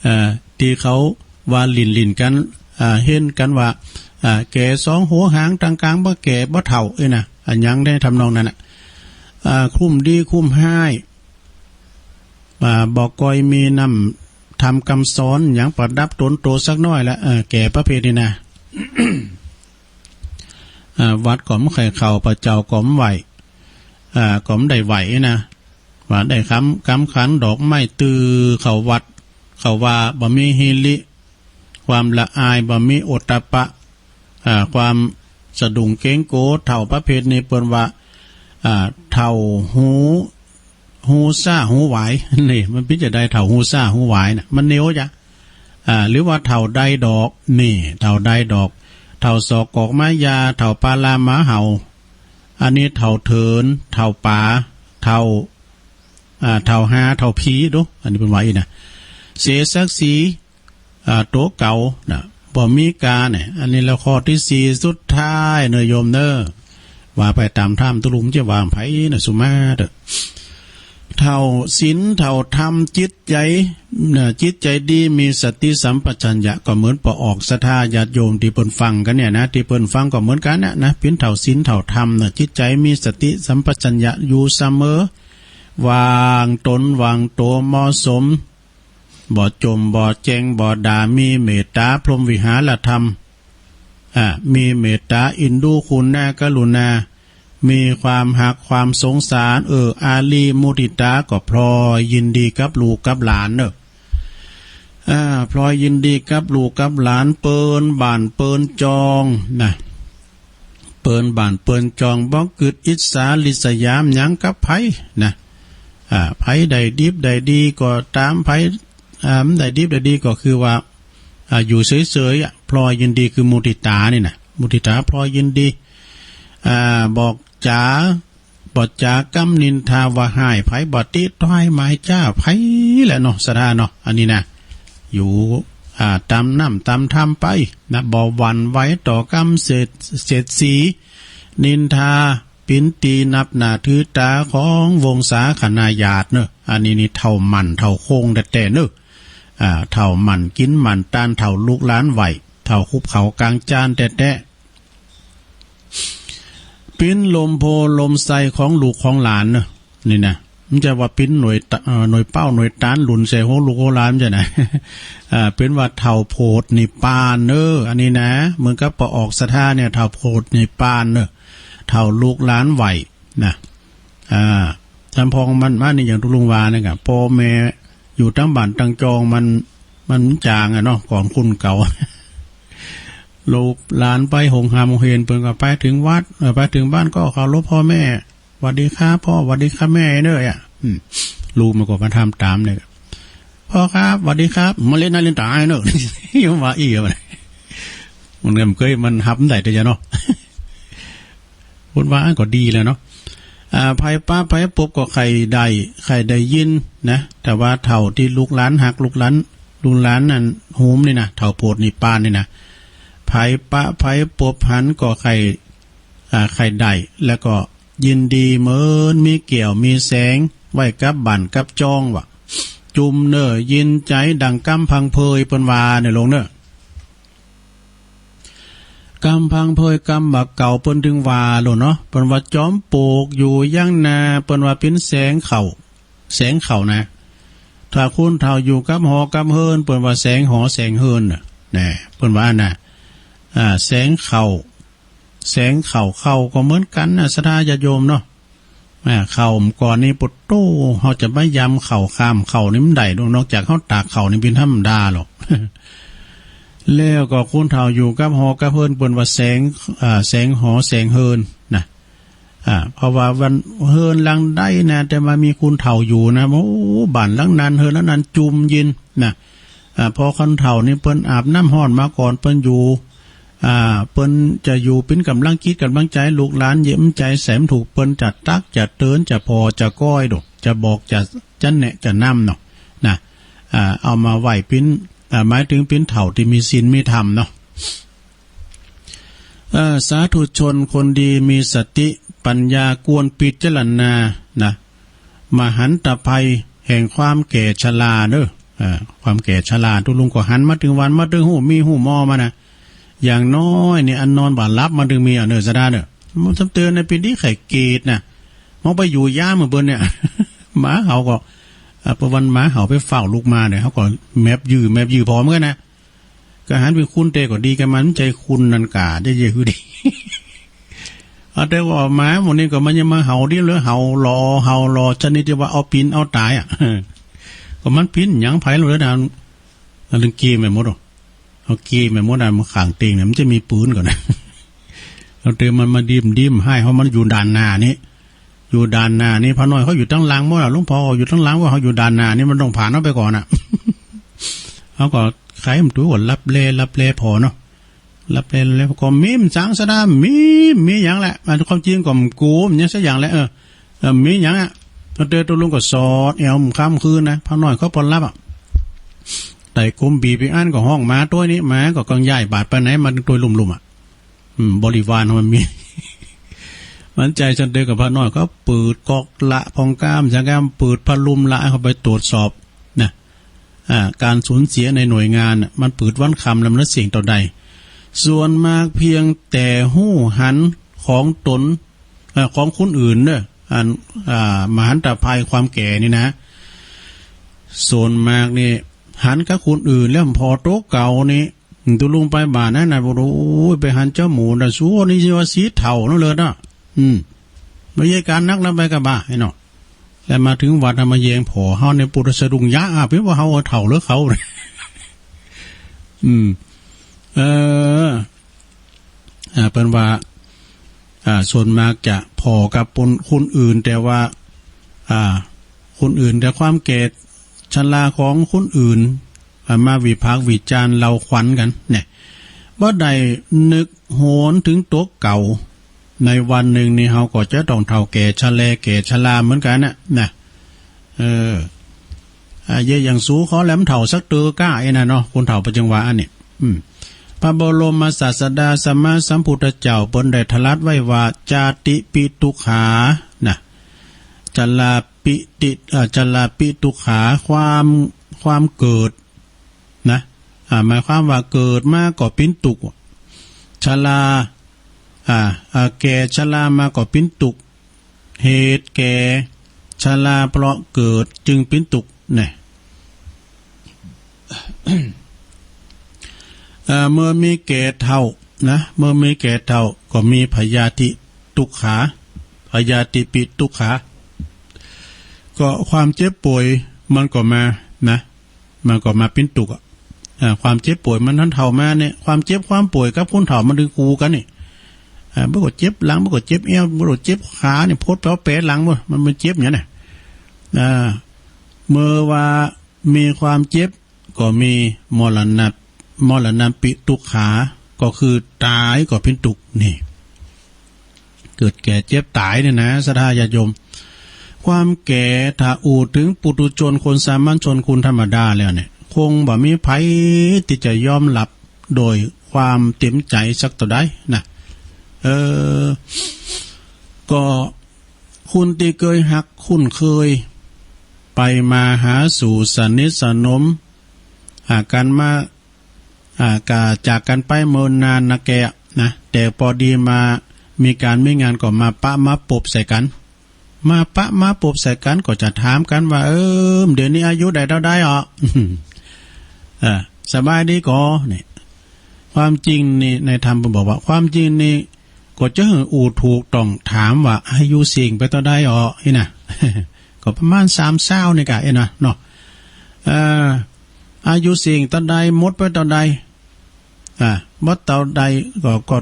เอ่อ ตี้เขาว่าหลิ้นๆ กั๋น อ่า เห็นกั๋นว่า อ่า แก่สองหัวหาง ตังก๋างบ่แก่บ่เฒ่า เอ้ยนะ อะหยังในทำนองนั้นน่ะ อ่า คุ้มดีคุ้มฮ้าย อ่า บ่ก่อยมีน้ำธรรมกำสอนหยังประดับต๋นโตสักน้อยละ เอ่อ แก่ประเภทนี้นะ อ่า วัดก็บ่ใค่เข้า พระเจ้าก็บ่ไหว้ อ่า ก็บ่ได้ไหว้นะ ว่าได้กำ กำขันดอกไม้ตื้อเข้าวัด เข้าว่าบ่มีฮีริ ความละอาย บ่มีโอตตัปปะ อ่า ความสะดุ้งเกรงโก๋ เฒ่าประเภทนี้เปิ้นว่า อ่า เฒ่าหู หูซ้าหูหวาย นี่ มันเป๋นจาใด เฒ่าหูซ้าหูหวายน่ะ มันเหนียวจ้ะ อ่า หรือว่าเฒ่าไดดอก นี่ เฒ่าไดดอก เฒ่าสอกกอกไม้ยา เฒ่าปาลาหมาเห่า อันนี้เฒ่าเถิน เฒ่าป๋า เฒ่า อ่า เฒ่าฮา เฒ่าผีดู อันนี้เปิ้นว่าอี้นะ เสียศักดิ์ศรี อ่า ตั๋วเก่านะ บ่มีกาเนี่ย อันนี้แล้วข้อตี้สี่สุดท้ายเน่อโยมเน่อ ว่าไปต๋ามธรรม ตุ๊ลุงจะว่าไผนะ สุมาเต๊อะ เฒ่าศีล เฒ่าธรรม จิตใจ๋ นะ จิตใจ๋ดี มีสติสัมปชัญญะ ก็เหมือนป้อออกศรัทธาญาติโยมตี้เปิ้นฟังกั๋นเนี่ยนะ ตี้เปิ้นฟังก็เหมือนกั๋นน่ะนะ เป๋นเฒ่าศีล เฒ่าธรรมนะ จิตใจ๋มีสติสัมปชัญญะอยู่เสมอ วางต๋น วางตั๋วเหมาะสม บ่จ่ม บ่แจ้ง บ่ด่า มีเมตต๋าพรหมวิหารธรรม อ่า มีเมตต๋า เอ็นดู กรุณา กรุณา มีความฮัก ความสงสาร เอื้ออารี มุทิตา ก็พลอยยินดีกับลูกกับหลานเน่อ อ่า พลอยยินดีกับลูกกับหลาน เปิ้นบ้านเปิ้นจองนะ เปิ้นบ้านเปิ้นจอง บ่กึ๊ดอิจฉาริษยาหยังกับไผนะ อ่า ไผได้ดิบได้ดีก็ต๋าม ไผ อ่า บ่ได้ดิบได้ดีก็คือว่า อ่า อยู่เสยๆ อะ พลอยยินดี คือมุทิตานี่นะ มุทิตา พลอยยินดี อ่า บ่จ๋า บ่จ๋าก้ำนินทาว่าฮ้ายไผ บ่ติต้อยหมายจ้าไผแหละเนาะ ศรัทธาเนาะ อันนี้นะ อยู่ อ่า ต๋ามน้ำต๋ามธรรมไปนะ บ่หวั่นไหวต่อก้ำเสียด เสียดสี นินทา เป๋นตี้นับหน้าถือต๋าของวงศาคณาญาติเน่อ อันนี้นี่เฒ่าหมั่น เฒ่าโค้งแต๊ๆ เน่อ อ่า เฒ่าหมั่นกิ๋นหมั่นตาน เฒ่าลูกหลานไหว้ เฒ่าคุบเข่ากางจานแต๊ๆ ปิ๊นลมโพลมไทรของลูกของหลานเน่อ นี่นะ บ่ใจ้ว่าปิ๊นหน่วยตะ เอ่อ หน่วยเป้าหน่วยตานหลุนใส่หัวลูกหัวหลาน บ่ใจ้นะ อ่า เป๋นว่าเฒ่าโผตินิพพานเน่อ อันนี้นะ เหมือนกับป้อออกศรัทธาเนี่ย เฒ่าโผตินิพพานเน่อ เฒ่าลูกหลานไหว้นะ อ่า ลำพองมันมานี่ อย่างตุ๊ลุงว่านี่กะ ป้อแม่อยู่ต๋ามบ้านต๋ามจองมัน มันจ๋างอะเนาะ ก่อนคนเก่า ลูกหลานไปโฮงฮามโฮงเฮียน เปิ้นก็ไปเถิงวัด เอ่อ ไปเถิงบ้านก็เคารพป้อแม่ หวัดดีครับป้อ หวัดดีครับแม่เน่อ อะ อืม ลูกมันก็มาทำต๋ามเนี่ย ป้อครับ หวัดดีครับ มาเล่นหน้าเล่นต๋าเน่อ ยังว่าอี้อะ มันก็บ่เกย มันฮับบ่ได้เตื้อเนาะ เปิ้นว่าอั้นก็ดีแล้วเนาะ อ่า ไผปะไผปบก็ใค่ได้ ใค่ได้ยินนะ แต่ว่าเฒ่าตี้ลูกหลานฮัก ลูกหลาน ลูกหลานนั่นโฮมนี่นะ เฒ่าโผตินิพพานนี่นะ ไผปะไผปบหันก็ใค่ อ่า ใค่ได้ แล้วก็ยินดีเหมือนมีแก้วมีแสง ไว้กับบ้านกับจองว่า จุมเน่อยินใจ๋ดั่งกำพังเพย เปิ้นว่าเน่อ หลวงเน่อ กำพังเพย กำบ่าเก่า เปิ้นตึงว่าโลดเนาะ เปิ้นว่าจอมปลวกอยู่หยังนา เปิ้นว่าเป๋นแสงเข้า แสงเข้านะ ถ้าคนเฒ่าอยู่กับหอกับเฮิรน เปิ้นว่าแสงหอแสงเฮิรนน่ะ แน่ เปิ้นว่าอั้นน่ะ อ่า แสงเข้า แสงเข้า เข้าก็เหมือนกั๋นน่ะ ศรัทธาญาติโยมเนาะ อ่า เข้าก่อนนี่ ปะโต้ เฮาจะมายำเข้า ข้ามเข้านี่บ่ได้ดอก นอกจากเฮาตากเข้านี่เป๋นธรรมดาหรอก แล้วก็คนเฒ่าอยู่กับหอกับเฮิรน เปิ้นว่าแสง อ่า แสงหอแสงเฮิรนนะ อ่า เพราะว่าวันเฮิรนหลังใดนะ แต่ว่ามีคนเฒ่าอยู่นะ โอ้ บ้านหลังนั้น เฮิรนหลังนั้นจุมยินนะ อ่า เพราะคนเฒ่านี่เปิ้นอาบน้ำฮ้อนมาก่อน เปิ้นอยู่ อ่า เปิ้นจะอยู่เป๋นก๋ำลังจิตก๋ำลังใจ๋ ลูกหลานเยียะใจ๋แสมถูก เปิ้นจะตัก จะเตือน จะผ่อ จะก้อยดอก จะบอก จะ จะแนะ จะนำเนาะ นะ อ่า เอามาไหว้เป๋น อ่า หมายถึงเป๋นเฒ่าตี้มีศีลมีธรรมเนาะ เอ่อ สาธุชนคนดีมีสติปัญญาควรพิจารณานะ มหันตภัยแห่งความแก่ชราเน่อ เอ่อ ความแก่ชรา ตุ๊ลุงก็หันมาตึงวัน มาตึงฮู้มีฮู้มอมานะ อย่างน้อยนี่อันนอนบ่หลับมาตึงมีอะเน่อ สะดาเน่อ มันสำเตินในปีนี้ไข้เกตนะ มองไปอยู่ยามเหมือนเปิ้นเนี่ย หมาเห่าก็ อ่า ประวันหมาเห่าไปเฝ้าลูกหมาเนี่ย เขาก็แมบยื้อ แมบยื้อผอมเหมือนกันนะ ก็หันเป๋นคุณแต่ก็ดีกับมัน ใจ้คุณนั่นก่า ได้เยอะคือดี เอาแต่ว่าหมาหมู่นี้ก็มันยังมาเห่าดีเลย เห่าหล่อ เห่าหล่อ ชนิดที่ว่าเอาปินเอาต๋ายอะ ก็มันปินหยังใผลวเลยนะ อันนั้นเกมไปหมดอ่ะ เอาเกมไปหมดอ่ะ มันข้างเตียงเนี่ย มันจะมีปืนก่อนนะ เอาแต่มันมาดิ้มดิ้มให้ เพราะมันอยู่ด้านหน้านี่ อยู่ด้านหน้านี่ พระน้อยเขาอยู่ตังหลังหมดอ่ะ หลวงพ่ออยู่ตังหลัง ว่าเขาอยู่ด้านหน้านี่ มันต้องผ่านเขาไปก่อนอ่ะ เขาก็ไขมันตัวก็ลับแล ลับแลผอเนาะ ลับแล ลับแล ก็มีมันสังสะดา มี มีหยังแหละ อันความจริงก็มันกูมันหยังสักอย่างแหละ เออ เออ มีหยังอ่ะ ตอนเตอตุ๊ลุงก็สอดแอวมันค่ำคืนนะ พระน้อยเขาปอนรับอ่ะ ไต่กุมบีบอีกอันก็ฮ้องหมาตวยนี่ หมาก็กังย้ายบาดไปไหนมาตวยลุ่มๆอ่ะ อืม บริวารมันมี มันใจ้ฉันเดียวกับพระน้อย เขาเปิดก๊อกละ พองก้าม ฉันก้าม เปิดพัดลมละ ให้เขาไปตรวจสอบนะ อ่า การสูญเสียในหน่วยงานน่ะ มันเปิดวันค่ำแล้วมันเสี่ยงต่อใด ส่วนมากเพียงแต่ฮู้หันของตน เอ่อ ของคนอื่นเน่อ อัน อ่า มหันตภัยความแก่นี่นะ ส่วนมากนี่หันกับคนอื่นแล้ว ผ่อตั๋วเก่านี่ ตุ๊ลุงไปบ่านั้นน่ะ บอก โอ้ย ไปหันเจ้าหมูน่ะ สัวนี่ว่าสีเฒ่านั่นเลยนะ อืม บ่ใจ้ก๋านนักนะ ไปกะบ่าไอ้เนาะ แต่มาถึงวัดน่ะ มาแยงผ่อเฮาในปุถุสะดุ้งยะ อ่ะ เป๋นว่าเฮาเฒ่าหรือเขา อืม เออ อ่า เปิ้นว่า อ่า ส่วนมากจะผ่อกับคน คนอื่น แต่ว่า อ่า คนอื่น แต่ความแก่ชราของคนอื่น อ่า มาวิพากษ์วิจารณ์เล่าขวัญกั๋นเนี่ย บ่ได้นึกหวนถึงตั๋วเก่า ในวันหนึ่งนี่เฮาก็จะต้องเฒ่าแก่ชะแลแก่ชราเหมือนกั๋นน่ะ นะ เออ อ่า เยอะอย่างสูขอแหลมเฒ่าสักเตอก้าไอ้น่ะเนาะ คนเฒ่าปัจจุบันอันนี้ อืม พระบรมศาสดาสัมมาสัมพุทธเจ้าเปิ้นได้ตรัสไว้ว่า จาติปิตุกขา นะ จราปิติ เอ่อ จราปิตุกขา ความ ความเกิด นะ อ่า หมายความว่าเกิดมาก็เป๋นตุ๊กข์ ชรา อ่า อ่า แก่ชรามาก็เป๋นตุ๊กข์ เหตุแก่ชราเพราะเกิดจึงเป๋นตุ๊กข์ เนี่ย อ่า เมื่อมีแก่เฒ่านะ เมื่อมีแก่เฒ่าก็มีพยาธิตุกขา พยาธิปิตุกขา ก็ความเจ็บป่วยมันก็มานะ มันก็มาเป๋นตุ๊กข์อะ อ่า ความเจ็บป่วยมันหันเฒ่ามาเนี่ย ความเจ็บความป่วยกับคนเฒ่ามันตึงคู่กั๋นนี่ อ่า บ่ก็เจ็บหลัง บ่ก็เจ็บแอว บ่ก็เจ็บขาเนี่ย พดไปเอาแผลหลังบ่ มัน มันเจ็บอย่างเนี้ย อ่า เมื่อว่ามีความเจ็บก็มีมรณะ มรณะปิตุกขา ก็คือต๋ายก็เป๋นตุ๊กข์ นี่ เกิดแก่เจ็บต๋ายเนี่ยนะ ศรัทธาญาติโยม ความแก่ถ้าอู้ถึงปุถุชนคนสามัญชนคนธรรมดาแล้วเนี่ย คงบ่มีใผตี้จะยอมรับโดยความเต็มใจ๋สักเต้าใดนะ เออ ก็คนตี้เกยฮักคุ้นเคย ไปมาหาสู่สนิทสนม หากั๋นมา อ่า ก็จากกั๋นไปเมินนานนักแก่นะ แต่ปอดีมามีก๋านมีงานก็มาปะมาปบใส่กั๋น มาปะมาปบใส่กั๋นก็จะถามกั๋นว่า เออ เดี๋ยวนี้อายุได้เต้าใดอ่ะ เออ สบายดีก่อ เนี่ย ความจริงนี่ในธรรมเปิ้นบอกว่า ความจริงนี่ ก็จะหื้ออู้ถูกต้องถามว่าอายุเสี้ยงไปเต้าใดอ่อ อี้นะ ก็ประมาณสามซาวนี่ก่ะ อี้นะ เนาะ เอ่อ อายุเสี้ยงเต้าใด หมดไปเต้าใด อ่า หมดเต้าใดก็ ก็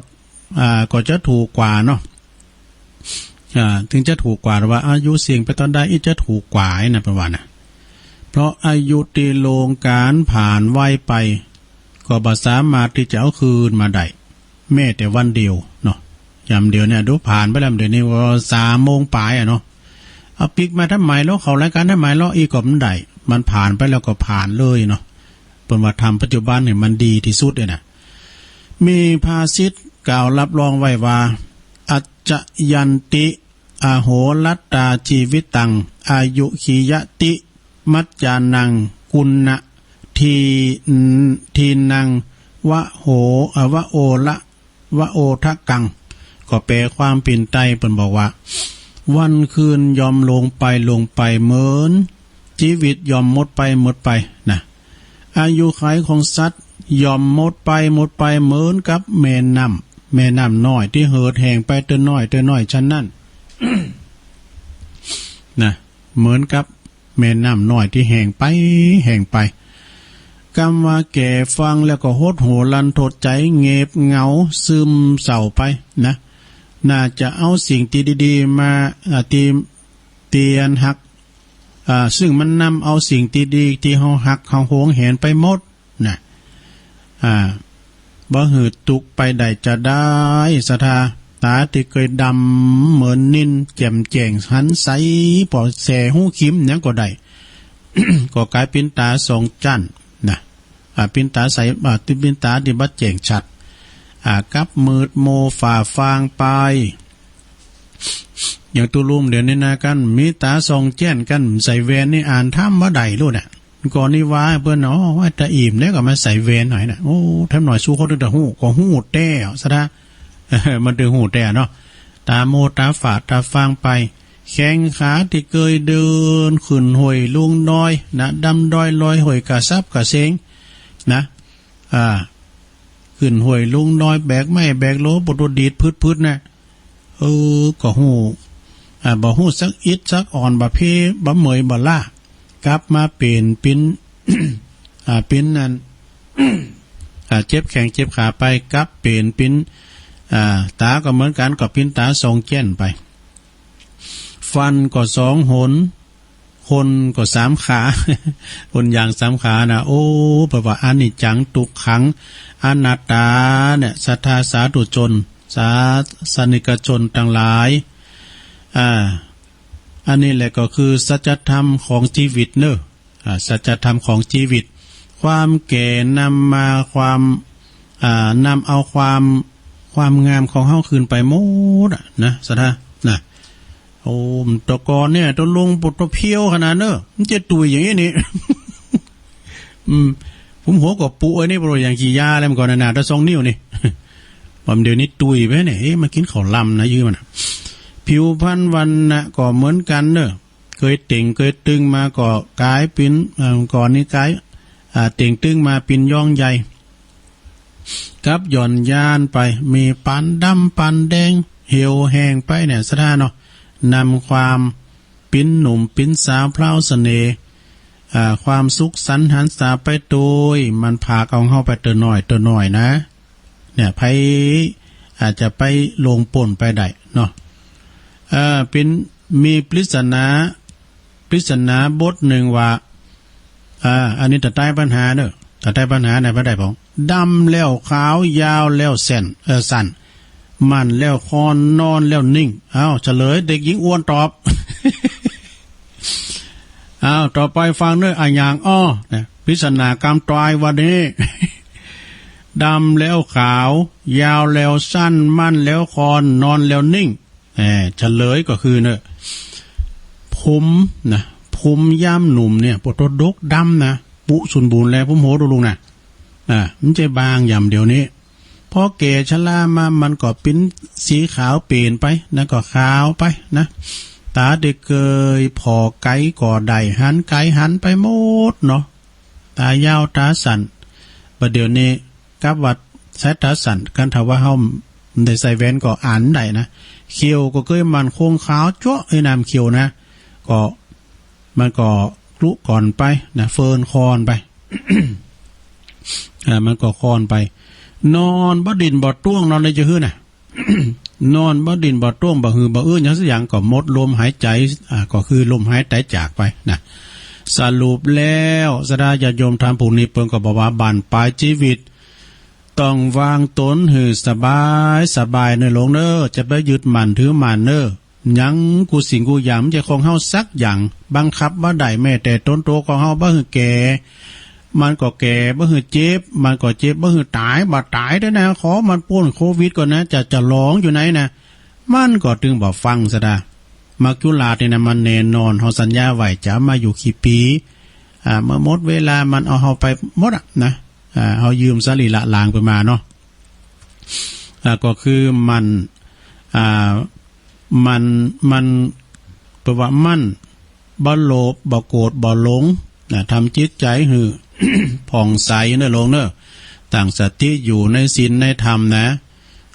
อ่า ก็จะถูกกว่าเนาะ อ่า ถึงจะถูกกว่า แต่ว่าอายุเสี้ยงไปเต้าใด อี้จะถูกกว่า อี้นะ เปิ้นว่านะ เพราะอายุตี้ล่วงก๋านผ่านไวไป ก็บ่สามารถตี้จะเอาคืนมาได้ แม้แต่วันเดียวเนาะ ยามเดียวเนี่ย ดูผ่านไปแล้ว เดี๋ยวนี้ว่าสามโมงป๋ายอะเนาะ เอาปิ๊กมาทำไมเล่า เข้ารายก๋านทำไมเล่า อี้ก็บ่ได้ มันผ่านไปแล้วก็ผ่านเลยเนาะ เปิ้นว่าธรรมปัจจุบันเนี่ยมันดีตี้สุดเลยนะ มีภาษิตกล่าวรับรองไว้ว่า อัจจยันติ อโหรัตตา จีวิตัง อายุขียะติ มัจจานัง กุณะ ที ทีนัง วะโห อวะโอละ วะโอทะกัง ก็แปลความเป๋นไตเปิ้นบอกว่า วันคืนยอมหลงไปหลงไปเหมือน จีวิตยอมหมดไปหมดไปนะ อายุขัยของสัตว์ยอมหมดไปหมดไปเหมือนกับแม่น้ำ แม่น้ำน้อยตี้เหิดแห้งไปเตื้อน้อยเตื้อน้อยฉันนั้น นะ เหมือนกับแม่น้ำน้อยตี้แห้งไปแห้งไป กำว่าแก่ฟังแล้วก็หดหู่ลันทดใจ๋ เหงบเหงา ซึมเศร้าไปนะ น่าจะเอาสิ่งตี้ดีๆ มา อ่า ตี้ ตี้อันฮัก อ่า ซึ่งมันนำเอาสิ่งตี้ดีตี้เฮาฮักเฮาหวงแหนไปหมดนะ อ่า บ่หื้อตุ๊กไปได้จาใด ศรัทธา ต๋าตี้เกยดำเหมือนนิลแจ่มแจ้งหันใส ปอแสฮู้คิมหยังก็ได้ ก็ก๋ายเป๋นต๋าสองจั้นนะ อ่า เป๋นต๋าใส อ่า ตี้เป๋นต๋าตี้บ่แจ้งชัด อ่า กับมืดมัวฝ่าฟางไป อย่างตุ๊ลุงเดี๋ยวนี้นะ กันมีต๋าสองแจ้น กันใส่แว่นนี่อ่านธรรมบ่ได้ลูกนะ ก่อนนี้ว่าเปิ้น อ๋อ ว่าต๋าอิ่มแล้วก็มาใส่แว่นหน่อยนะ โอ้ แถมหน่อยสู้คนอื่นต๋าฮู้ ก็ฮู้แต๊ ศรัทธา มันตึงฮู้แต๊เนาะ ต๋ามัวต๋าฝาดต๋าฟางไป แข้งขาตี้เกยเดินขึ้นห้วยลงดอยนะ ดำดอยลอยห้วยกระซับกระเซงนะ อ่า ขึ้นห้วยลงดอย แบกไม้แบกโหล ปวดตัวดีดพึดๆ นะ เออ ก็ฮู้ อ่า บ่ฮู้สักอิดสักอ่อน บ่เพลียบ่เมื่อยบ่ล้า กลับมาเป๋น เป๋น อ่า เป๋นนั่น อ่า เจ็บแข้งเจ็บขาไป กลับเป๋น เป๋น อ่า ต๋าก็เหมือนกั๋น ก็เป๋นต๋าสองแจ้นไป ฟันก็สองหน คนก็สามขา คนยางสามขานะ โอ้ แปลว่าอนิจจัง ทุกขัง อนัตตาเนี่ย ศรัทธาสาธุชน ศาสนิกชนตังหลาย อ่า อันนี้แหละก็คือสัจธรรมของจีวิตเนาะ อ่า สัจธรรมของจีวิต ความแก่นำมาความ อ่า นำเอาความ ความงามของเฮาคืนไปหมดอะนะ ศรัทธา นะ โอ้ ตะกอนเนี่ย ตะลุงปวดตัวเพลียวขนาดเนาะ มันจะตุยอย่างนี้นี่ อืม ผมหัวก็ปูไอ้นี่ ปวดอย่างขี้ยาอะไรมันก่อนนะ นะ ตะสองนิ้วนี่ บำเดี๋ยวนี้ตุยไปเนี่ย เอ๊ะ มากิ๋นข้าวลำนะ ยื้อมันน่ะ ผิวพรรณวรรณะก็เหมือนกั๋นเนาะ เกยเต่งเกยตึงมาก็ก๋ายเป๋น เอ่อ ก่อนนี้ก๋าย อ่า เต่งตึงมาเป๋นย่องใหญ่ กับหย่อนยานไป มีปานดำปานแดง เหี่ยวแห้งไปเนี่ย ศรัทธาเนาะ นำความเป๋นหนุ่มเป๋นสาวพราวเสน่ห์ อ่า ความสุขสันต์หันษาไปโตย มันพาเอาเฮาไปเตื้อน้อยเตื้อน้อยนะ เนี่ย ใผอาจจะไปล่วงป๊นไปได้เนาะ เอ่อ เป๋น มีปริศนา ปริศนาบทนึ่งว่า อ่า อันนี้ตะไต้ปัญหาเนาะ ตะไต้ปัญหาในพระไตรปิฎก ดำแล้วขาว ยาวแล้วแส้น เอ่อ สั้น มั่นแล้วคอน นอนแล้วนิ่ง อ้าว เฉลย เด็กหญิงอ้วนตอบ อ้าว ต่อไปฟังเนาะ อะหยังอ้อ นะ ปริศนากำตายวันนี้ ดำแล้วขาว ยาวแล้วสั้น มั่นแล้วคอน นอนแล้วนิ่ง เอ่อ เฉลยก็คือเนาะ ผมนะ ผมยามหนุ่มเนี่ย ปวดตัวดกดำนะ ปุสุนบูนแล ผมโห ตะลุงนะ อ่า มันจะบางอย่างเดี๋ยวนี้ พอแก่ชรามา มันก็เป๋นสีขาวเป๋นไปนะ ก็ขาวไปนะ ต๋าตี้เกยผ่อไก๋ก็ได้ หันไก๋หันไปหมดเนาะ ต๋ายาวต๋าสั้น บัดเดี๋ยวนี้ กับว่าสายต๋าสั้น คันถ้าว่าเฮาได้ใส่แว่นก็อ่านได้นะ เขี้ยวก็เกยมั่นคงขาวจั๊วะ ไอ้น้ำเขี้ยวนะ ก็ มันก็คลุก่อนไปนะ เฟินคอนไป อ่า มันก็คอนไป นอนบ่ดิ้นบ่ต้วง นอนได้จะหื้อน่ะ นอนบ่ดิ้นบ่ต้วง บ่หือบ่อื้อหยังสักอย่าง ก็หมดลมหายใจ๋ อ่า ก็คือลมหายใจ๋จากไปนะ สรุปแล้ว ศรัทธาญาติโยมธรรมผู้นี้ เปิ้นก็บอกว่าบั้นปลายจีวิต ต้องวางตนหื้อสบายสบายเนาะลุงเนาะ จะไปยึดมั่นถือมั่นเนาะ หยังกู้สิ่งกู้อย่างมันจะของเฮาสักอย่าง บังคับบ่ได้แม้แต่ตนโตของเฮา บ่หื้อแก่ มันก็แก่บ่หื้อเจ็บ มันก็เจ็บบ่หื้อต๋าย บ่ต๋ายเต๊อะนะ ขอมันป๊นโควิดก่อนนะ จะ จะหลองอยู่ไหนนะ มันก็ตึงบ่ฟังซะดา มัจจุราชนี่นะ มันแน่นอน เฮาสัญญาไว้จะมาอยู่กี่ปี๋ อ่า เมื่อหมดเวลามันเอาเฮาไปหมดอะนะ อ่า เฮายืมสรีระร่างเปิ้นมาเนาะ อ่า ก็คือมัน อ่า มัน มัน เปิ้นว่ามัน บ่โลภ บ่โกรธ บ่หลง นะ ทำจิตใจ๋หื้อ ผ่องใสเน่อโลงเน่อ ตั้งสติอยู่ในศีลในธรรมนะ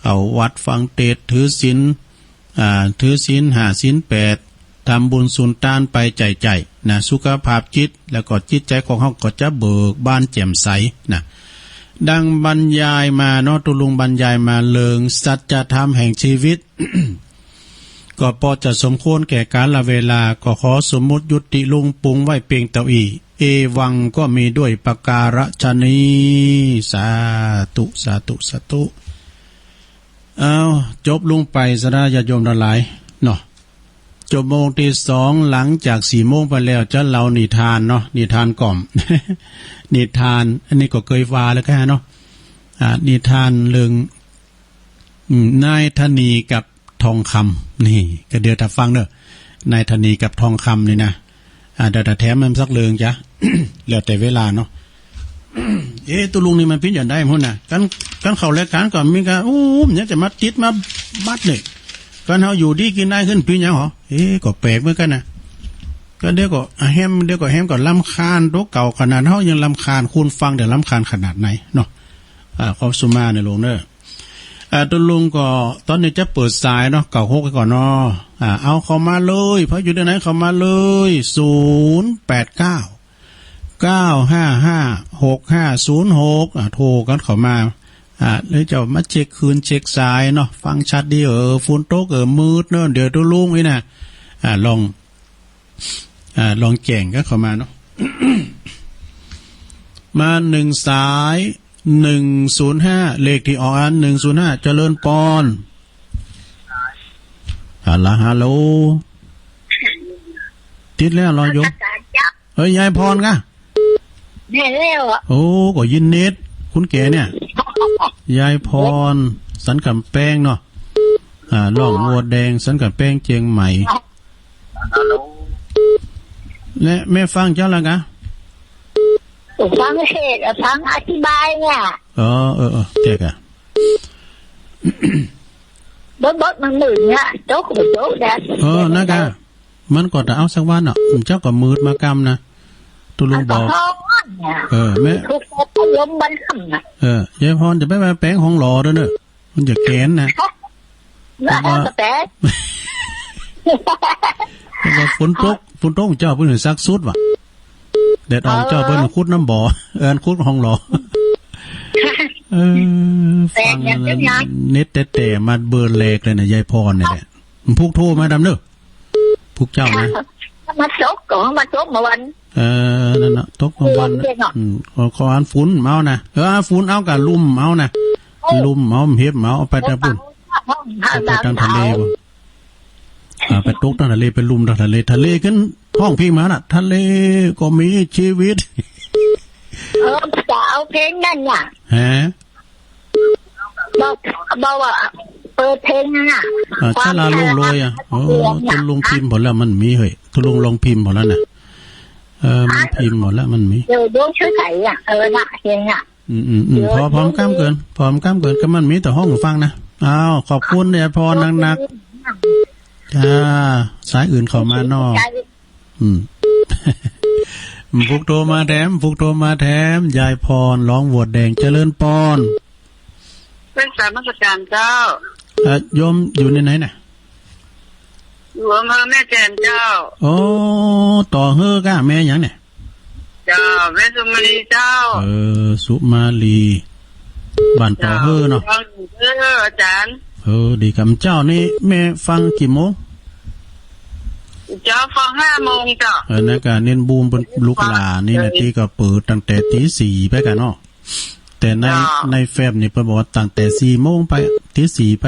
เข้าวัดฟังเตสน์ ถือศีล อ่า ถือศีลห้า ศีลแปด ทำบุญสุนตานไปใจ๋ๆ นะ สุขภาพจิต แล้วก็จิตใจ๋ของเฮาก็จะเบิกบานแจ่มใสนะ ดังบรรยายมาเนาะ ตุ๊ลุงบรรยายมาเรื่องสัจธรรมแห่งชีวิต ก็ปอจะสมควรแก่กาลเวลา ก็ขอสมมุติยุติลงปรุงไว้เพียงเต้าอี้ เอวังก็มีด้วยประการฉะนี้ สาธุ สาธุ สาธุ เอา จบลงไปซะดาญาติโยมตังหลายเนาะ จบโมงตี้สอง หลังจากสี่โมงไปแล้ว จะเล่านิทานเนาะ นิทานก่อม นิทาน อันนี้ก็เกยว่าแล้วกั๋นเนาะ อ่า นิทานเรื่อง อืม นายธนีกับทองคำ นี่ ก็เดี๋ยวถ้าฟังเนาะ นายธนีกับทองคำนี่นะ อ่า เดี๋ยวถ้าแถมมันสักเรื่องจ้ะ แล้วแต่เวลาเนาะ เอ๊ะ ตุ๊ลุงนี่มันเป๋นจะใดพุ้นน่ะ กั๋น กั๋นเข้ารายก๋านก่อมมีก้า อู้ มันจะมาติดมาบัดเนี่ย กั๋นเฮาอยู่ดีกิ๋นได้ขึ้นเป๋นหยังหรอ เอ๊ะ ก็แปลกเหมือนกั๋นนะ ก็เดี๋ยวก็อะแฮม เดี๋ยวก็แฮมก็รำคาญตั๋วเก่าขนาด เฮายังรำคาญ คนฟังเดี๋ยวรำคาญขนาดไหนเนาะ อ่า ขอสุมาเน่อโลงเน่อ อ่า ตุ๊ลุงก็ต๋อนนี้จะเปิดสายเนาะ เก้าหก ไว้ก่อนเนาะ อ่า เอาเข้ามาเลย ใผอยู่ตี้ไหนเข้ามาเลย ศูนย์แปดเก้า เก้าห้าห้า หกห้าศูนย์หก อ่า โทรกั๋นเข้ามา อ่า หรือจะมาเช็คคลื่นเช็คสายเนาะ ฟังชัดดี เออ ฝนตก เออ มืดเนาะ เดี๋ยวตุ๊ลุงอี้นะ อ่า ลอง อ่า ลองแจ้งกั๋นเข้ามาเนาะ มาหนึ่งสาย หนึ่งศูนย์ห้า เลขตี้ออกอัน หนึ่งศูนย์ห้า เจริญปอน ฮัลโหล ฮัลโหล ติดแล้วเหรอโยม เฮ้ย ยายพรกะ แม่นแล้วอะ โอ้ ก็ยินเน็ต คนแก่เนี่ย ยายพร สันก๋ำแปงเนาะ อ่า ร้องวัวแดง สันก๋ำแปง เจียงใหม่ และแม่ฟังเจ้าละกะ ฟังเทศน์อะ ฟังอธิบายเนี่ย อ๋อ เออ เออ เจ๊กะ บด บดมันมืดเนี่ย ตกก็บ่ตกแดด เออ นะกะ มันก็จะเอาสักวันเนาะ เจ้าก็มืดมากำนะ ตุ๊ลุงบอก มันก็ฮ้อนเนี่ย เออ แม่ ถูกลมมันค่ำน่ะ เออ ยายพรจะไปมาแป๋งห้องหล่อด้วยเนอะ มันจะแกนนะ แล้วเอากระแต เพราะว่าฝนตก ฝนตกเจ้าเปิ้นซักสุดว่ะ แดดออกเจ้าเปิ้นขุดน้ำบ่อ เอิ้นขุดห้องหล่อ เออ แปลกอย่าง ฟัง จังนะ เน็ตแต๊ๆ มาเบอร์แรกเลยนะ ยายพรเนี่ยแหละ มันพุกโทรมาดำเด้อ พุกเจ้านะ มาตกก็มาตกเมื่อวัน เออ นั่นน่ะ ตกเมื่อวัน เออ เนาะ อืม ขอ ขออันฝนเอานะ เออ ฝนเอากะลุ่มเอานะ เออ ลุ่มเอา เห็บเอา เอาไปตางปุ้น เอาไปตางทะเลปุ้น อ่า ไปตกตางทะเล ไปลุ่มตางทะเล ทะเลขึ้นฮ้องเพลงมาน่ะ ทะเลก็มีชีวิต เออ จะเอาเพลงนั่นน่ะ ฮะ บอก บอกว่าเปิดเพลงนั่นน่ะ อ่า ความ ชลาล่วงโรยอ่ะ น่ารัก โอ้ ตุ๊ลุงพิมพ์หมดแล้ว มันมีเฮ้ย ตุ๊ลุงลองพิมพ์หมดแล้วน่ะ เออ มันพิมพ์หมดแล้ว มันมี เดี๋ยวดวงช่วยไขอ่ะ เออ น่ะ เพลงน่ะ อืม อืม อืม เดี๋ยว พอ พร้อมก้ำเกิน พร้อมก้ำเกิน ก็มันมีแต่ฮ้องฟังนะ อ้าว ขอบคุณยายพรนักๆ จ้า สายอื่นเข้ามาเนาะ อืม พุกโทรมาแถม พุกโทรมาแถม ยายพร ร้องวัวแดง เจริญปอน เป็นสายนมัสการเจ้า เอ่อ โยมอยู่ในไหนน่ะ อยู่อำเภอแม่แจ่มเจ้า โอ้ ต่อเฮือกะ แม่หยังเนี่ย เจ้า แม่สุมาลีเจ้า เออ สุมาลี บ้านต่อเฮือเนาะ เจ้า เออ อาจารย์ เออ ดีกำ เจ้านี่แม่ฟังกี่โมง เจ้าฟังห้าโมงเจ้า เออ นะกะ เน้นบูมเปิ้นลูกหลานนี่นะ เออ ตี้ก็เปิดตั้งแต่ตีสี่ไปกะเนาะ แต่ใน เจ้า ในเฟซนี่เปิ้นบอกว่าตั้งแต่สี่โมงไป ตีสี่ไป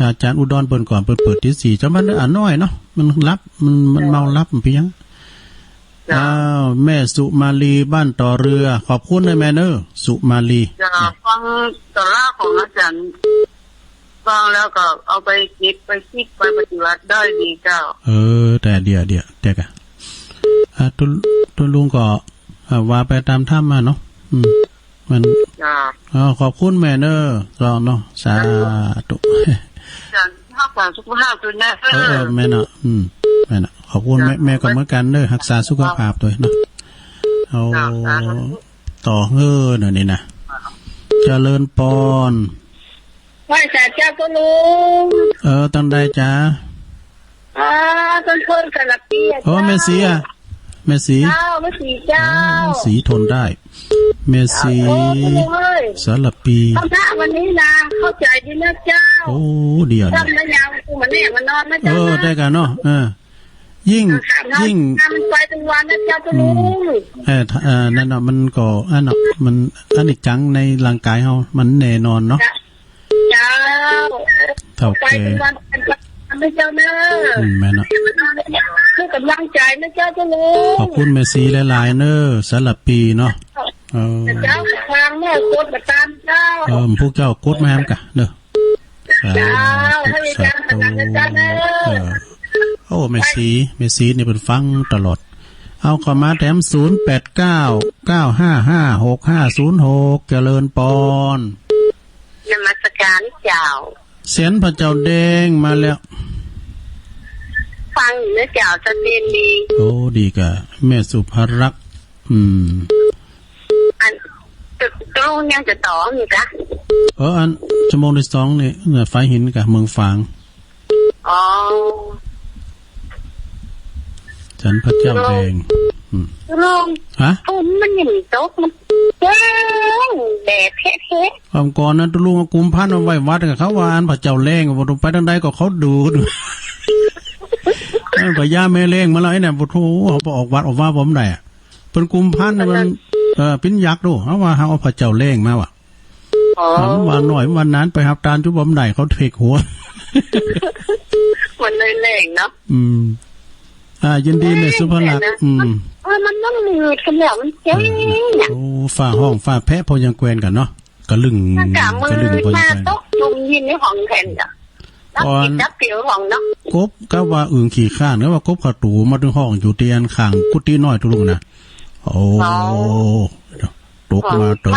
อาจารย์อุดรเปิ้นก่อน เปิ้นเปิดตีสี่ เจ้ามันอ่ะน้อยเนาะ มันหลับ มัน มันเมาหลับ มันเปียง เจ้า อ้าว แม่สุมาลีบ้านต่อเรือ ขอบคุณนะแม่เนอะ สุมาลี เจ้า ฟังตำราของอาจ๋ารย์ ฟังแล้วก็เอาไปคิด ไปคิด ไปปฏิบัติได้ดีเจ้า เออ แต่เดี๋ยว เดี๋ยว เดี๋ยวก่ะ อ่า ตุ๊ ตุ๊ลุงก็ อ่า ว่าไปต๋ามธรรมะเนาะ อืม มัน เจ้า อ๋อ ขอบคุณแม่เนอะ เจ้าเนาะ สาธุ เจ้า ฮักษาสุขภาพตนเนอะ เออ เออ แม่เนาะ อืม แม่เนาะ ขอบคุณแม่ เจ้า แม่ก็เหมือนกั๋นเนอะ ฮักษาสุขภาพตนเนาะ เอา เจ้า สาธุ ต่อเฮ้อเนอะนี่นะ เจริญปอน ไหว้สาเจ้าตุ๊ลุง เออ ตังใดจ๊ะ อ่า ต้นโพธิ์สารพีอะ โอ้ เจ้า แม่ศรีอะ แม่ศรี เจ้า แม่ศรีเจ้า โอ้ ศรีทนได้ แม่ศรี โอ้ ตุ๊ลุงเอ้ย สารพี ค่ำๆ วันนี้นะ เข้าใจ๋ดีนะเจ้า โอ้ เดี๋ยว ค่ำแล้วยัง กูมาแน่มานอนนะเจ้า เออ นะ ได้กั๋นเนาะ เออ ยิ่ง ค่ำๆ เนาะ ยิ่ง มันไปตึงวันนะเจ้าตุ๊ลุง อืม เออ เออ นั่นน่ะ มันก็ อันน่ะ มัน อนิจจังในร่างกายเฮา มันแน่นอนเนาะ เจ้า เจ้า เฒ่าแก่ ไปตึงวันนะเจ้าเนอะ อืม แม่นเนาะ คือกำลังใจ๋นะเจ้าตุ๊ลุง ขอบคุณแม่ศรีหลายๆ เนอะ สารพีเนาะ เออ เจ้า ฟังแม่กดมาต๋ามเจ้า เออ พวกเจ้ากดมาแหมก่ะเนอะ เจ้า สาธุ ให้อาจ๋ารย์ สาธุ ถนัดนะเจ้าเนอะ เออ โอ้ แม่ศรี แม่ศรีนี่เปิ้นฟังตลอด เอาเข้ามาแถม ศูนย์แปดเก้า เก้าห้าห้า หกห้าศูนย์หก เจริญปอน นมัสการเจ้า เสียงพระเจ้าแดงมาแล้ว ฟังอยู่นะเจ้า ชัดเจนดี โอ้ ดีก่ะ แม่สุภรักษ์ อืม อัน ตุ๊ลุงยังจะต่ออยู่กะ เออ อัน ชั่วโมงตี้สองนี่ เนี่ย ฝายหินกับเมืองฝาง อ๋อ เสียงพระเจ้าแดง ตุ๊ลุง อืม ตุ๊ลุง ฮะ ฝนมันยังตก มันแจ้งแดดแท้ๆ คำก่อนนั้นตุ๊ลุงเอากุมภัณฑ์มาไหว้วัดกับเขาว่าอันพระเจ้าแรง ว่าไปตังใดก็เขาดู เออ พญาแม่แรงมาแล้วไอ้เนี่ย โอ้โห เอาไปออกวัดออกวาบ่ได้อะ เปิ้นกุมภัณฑ์น่ะมัน เออ ปิ้นยักษ์ดู เฮาว่าเฮาเอาพระเจ้าแรงมาว่ะ อ๋อ เฮาว่าน้อยว่าหนานไปฮับตานจุบ่ได้ เขาเทกหัว มันเลยแรงเนาะ อืม อ่า ยินดีแม่สุภลักษณ์ แรงนะ อืม เออ มันต้องมืดกันแล้ว มันแจ้ง เออ น่ะ โอ้ ฟ้าฮ้องฟ้าแผะพอยังแกวนกั๋นเนาะ กะลึ่ง มันกะมืด กะลึ่งพอยังแกวน มาตกจุ่มยินในห้องแทนจ้ะ ก่อน จับผิวของเนาะ กบก็ว่าอึ่งขี้ข้าน ก็ว่ากบเข้าตูมาตึงฮ้องอยู่ตี้อันข้างกุฏิน้อยตุ๊ลุงนะ โอ้ อ๋อ ตกมาเตอ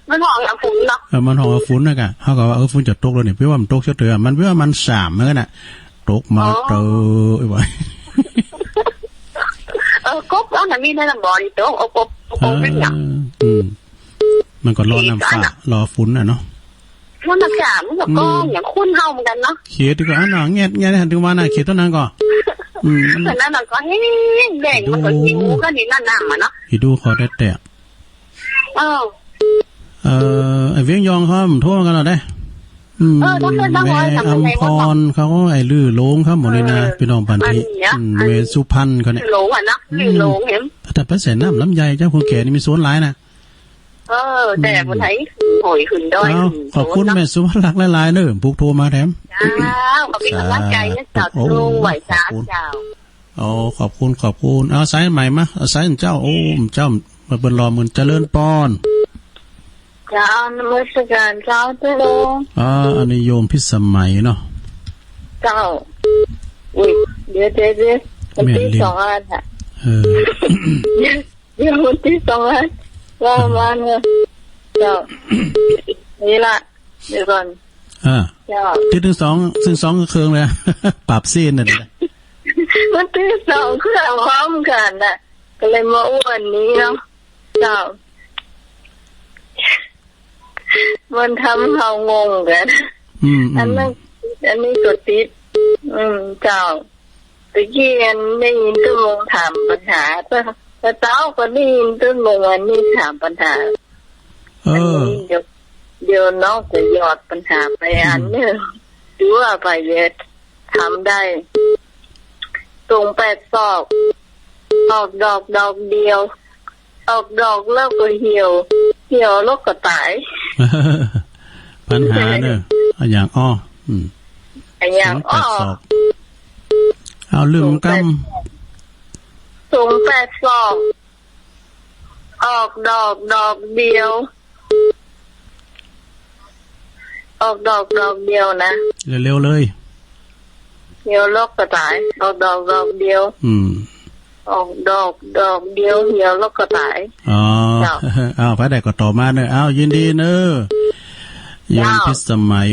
มันฮ้องเอาฝนเนาะ เออ มันฮ้องเอาฝนนะกะ เฮาก็ว่า เออ ฝนจะตกแล้วนี่ เปียว่ามันตกเสียเตอ มันเปียว่ามันสามเหมือนกั๋นน่ะ ตกมาเตอ อ๋อ ไอ้วะ เออ กบเอาน่ะมีในน้ำบ่อนี่ตก เอากบ เอากบไปเนี่ย เออ อืม มันก็รอน้ำฟ้า รอฝนน่ะเนาะ มันอากาศมันก็ อืม ก้องอย่างคุ้นเฮาเหมือนกันเนาะ เขียดก็อันน่ะ แงด แงด หันถึงว่าน่ะ เขียดเต้านั้นก็ อืม อันนั้นน่ะก็แห้งแดง มันก็หิวก็นี่นั่นน้ำอะเนาะ อีดูขอแต๊ๆ เออ เอ่อ ไอ้เวียงยองเขาโทรมากั๋นแล้วเด้ อืม เออ ต้องเดินทาง แม่ ร้อยสามสิบ อำพรเขา ไอ้ลือหลงเขาหมดเลยนะ เออ พี่น้องปันที อันเนี้ย อืม อัน แม่สุพรรณเขาเนี่ย ลือหลงอะเนาะ อืม ลือหลงเห็น แต่ไปใส่น้ำลำไยเจ้าคนแก่นี่มีสวนหลายนะ เออ แต่ อืม คนไทยหอยขึ้นดอย เอ้า ขึ้น ขอบคุณ สวนเนาะ แม่สุภลักษณ์หลายๆ เด้อ ผู้โทรมาแถม เจ้า ขอบคุณกำลังใจนะเจ้า สาธุ ลุงไหวสา ขอบคุณ เจ้า อ๋อ ขอบคุณ ขอบคุณ เอาสายใหม่มา เอาสายเจ้า โอ้ เจ้า มาเปิ้นรอมื้อ เจริญปอน เจ้า นมัสการเจ้า ตุ๊ลุง อ่า อันนี้โยมพิสมัยเนาะ เจ้า อุ๊ย เดี๋ยว เดี๋ยว เดี๋ยว มัน แม่น ตี้ เล่น สองอันอะ เออ เดี๋ยว เดี๋ยว มันตี้ สองอัน ว่า อืม มาเนี่ย เจ้า นี่ละ เดี๋ยวก่อน อ่า เจ้า ตี้ตึงสอง ตึงสองเครื่องเลย ปรับซีนน่ะ มันตี้ สองเครื่องพร้อมกั๋นน่ะ ก็เลยมาอู้อันนี้เนาะ เจ้า มันทำเฮางงกั๋น อืม อืม อันนั้น อันนี้ก็ติด อืม เจ้า ตะกี้อันได้ยินตุ๊ลุงถามปัญหา เจ้า เจ้าก็ได้ยินตุ๊ลุงอันนี้ถามปัญหา เออ อันนี้เดี๋ยว เดี๋ยวน้องจะหยอดปัญหาไปอันหนึ่ง อืม ดูว่าไปจะทำได้ ตุ่งแปดศอก ออกดอกดอกเดียว ออกดอกแล้วก็เหี่ยว เหี่ยวแล้วก็ต๋าย ปัญหาเนอะ อะหยังอ้อ อืม อะหยังอ้อ ตุ่งแปดศอก เอาลืมกำ ศูนย์แปดสอง ออกดอกดอกเดียว ออกดอกดอกเดียวนะ เร็วๆ เลย เหี่ยวลกก็ต๋าย ออกดอกดอกเดียว อืม ออกดอกดอกเดียว เหี่ยวลกก็ต๋าย อ๋อ เจ้า อ้าว ไปได้ก็ต่อมาเนอะ อ้าว ยินดีเนอะ โยม เจ้า พิสมัย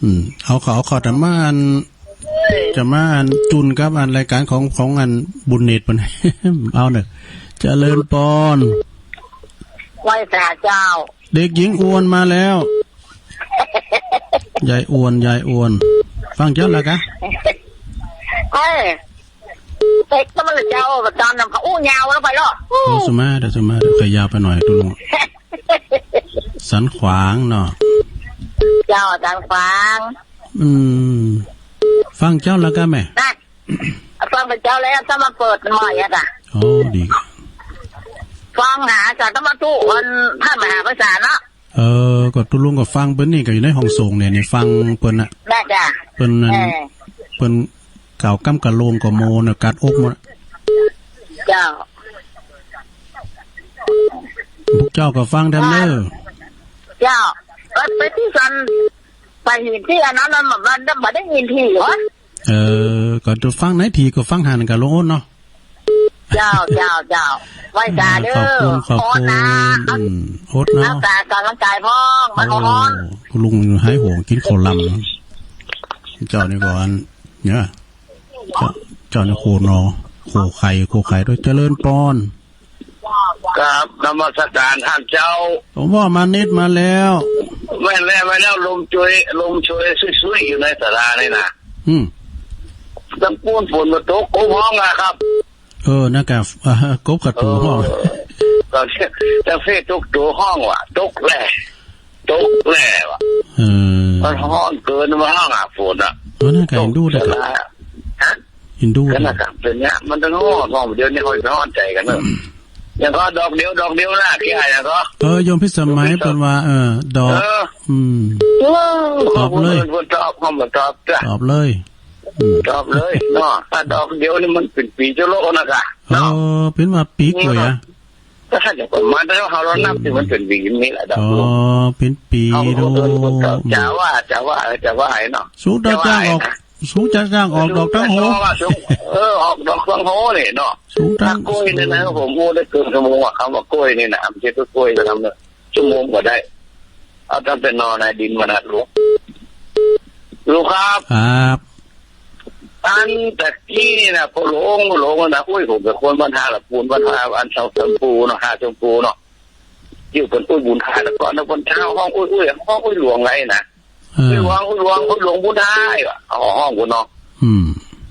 อืม เอาขอ เอาขอธรรมะอัน จะมาอันจุนกับอันรายการของ ของอันบุญเนตรเปิ้น เอาเนอะ เจริญปอน ไหว้สาเจ้า เด็กหญิงอวนมาแล้ว ยายอวน ยายอวน ฟังเจ้าแล้วกะ เอ้ย เต็กก็มันละเจ้า ประจำนำเขาอู้ยาวแล้วไปเหรอ โอ้ สุมาเดี๋ยว สุมาเดี๋ยว ขยาวไปหน่อย ตุลุง สันขวางเนาะ เจ้า สันขวาง อืม ฟังเจ้าแล้วกะแม่ นะ ฟังพระเจ้าแล้ว ถ้ามาเปิดใหม่อะจ้ะ โอ้ ดี ฟังหาจากธรรมทูต วันพระมหาภาษาเนาะ เออ ก็ตุลุงก็ฟังเปิ้นนี่ก็อยู่ในห้องส่งเนี่ย นี่ฟังเปิ้นน่ะ ได้จ้ะ เปิ้นนั่น เออ เปิ้นกล่าวกำกะโลงกะโมเนี่ย กัดอกหมด เจ้า พวกเจ้าก็ฟังแถมเน้อ เจ้า เออ ไปตี้สัน ไปหินตี้อันนั้นน่ะ มัน มันบ่ได้ยินที๋หรอ เออ ก็จะฟังไหนที๋ก็ฟังหันกับลุงอ้นเนาะ เจ้า เจ้า เจ้า ไหว้สาเด้อ ขอบคุณ ขอบคุณ อดนะ อืม อดเนาะ รักษาร่างกายพ่อง มันฮ้อน โอ้ ลุงหายห่วงกิ๋นข้าวลำ เจ้านี่ก่อน เนี่ย เจ้า เจ้านี่โคหนอ โคไข่ โคไข่ด้วย เจริญปอน ครับ นมัสการท่านเจ้า ผมว่ามานิดมาแล้ว แม่นแล้ว แม่นแล้ว ลมจอย ลมจอยซุยๆ อยู่ในศาลานี่นะ อืม ตังปู้นฝนมาตก กบฮ้องอะครับ เออ นั่นกะ อ่า กบกับตั๋วฮ้อง เออ ก็ตังเฟ้ตกตั๋วฮ้องว่ะ ตกแหล่ ตกแหล่ว่ะ เออ มันฮ้อนเกิน มันฮ้องหาฝนอะ เออ นั่นกะ ตก เห็นดูเลยกะ ศาลา ฮะ เห็นดู ก็นั่นกะ เป๋นเนี่ย มันต้องฮ้อน ฮ้อน เดี๋ยวนี้เขาจะฮ้อนใจ๋กั๋นเนอะ อย่างก็ดอกเดียว ดอกเดียวนะ แก้อย่างก็ เออ โยมพิสมัย โยมพิสมัย เปิ้นว่า เออ ดอก เออ อืม เออ ตอบเลย เปิ้นตอบ เปิ้นตอบจ้ะ ตอบเลย อืม ตอบเลยเนาะ ถ้าดอกเดียวนี่มันเป๋นปี๋จะโลกนะกะ เออ เนาะ เป๋นว่าปี๋ก๋วยอะ ก็ถ้าจะประมาณ ถ้าเฮานับตี้มันเป๋นปี๋นี่แหละ ดอก อ๋อ เดียว เป๋นปี๋ เฮา เฮา ดู เปิ้นตอบ จ๋าว่า จ๋าว่า จ๋าว่าเนาะ สูงเต้าจ้างออก จ๋าว่านะ สูงเต้าจ้างออกดอกตังโห เออ ออกดอกตังโหนี่เนาะ สูงตัง ถ้ากล้วยนี่นะ ผมพูดได้เกินชั่วโมงอะ กำว่ากล้วยนี่นะ บ่ใจ้กล้วยจะทำเนอะ ชั่วโมงก็ได้ เอาตั้งแต่หน่อในดินมันนะ ลุง ลุงครับ ครับ อันตะกี้นี่นะ พ่อหลวง พ่อหลวงนะ อุ้ย ผมเป๋นคนบ้านท่าละปูน บ้านท่า อันเสาชมพูเนาะ ท่าชมพูเนาะ อยู่เปิ้นอุ้ยบุญท่าแต่ก่อนนะ เปิ้นเจ้าฮ้องอุ้ย อุ้ย ฮ้องอุ้ยหลวงไงนะ เออ อุ้ยหลวง อุ้ยหลวง อุ้ยหลวงบุญท่าว่ะ อ๋อ ฮ้องบุญเนาะ อืม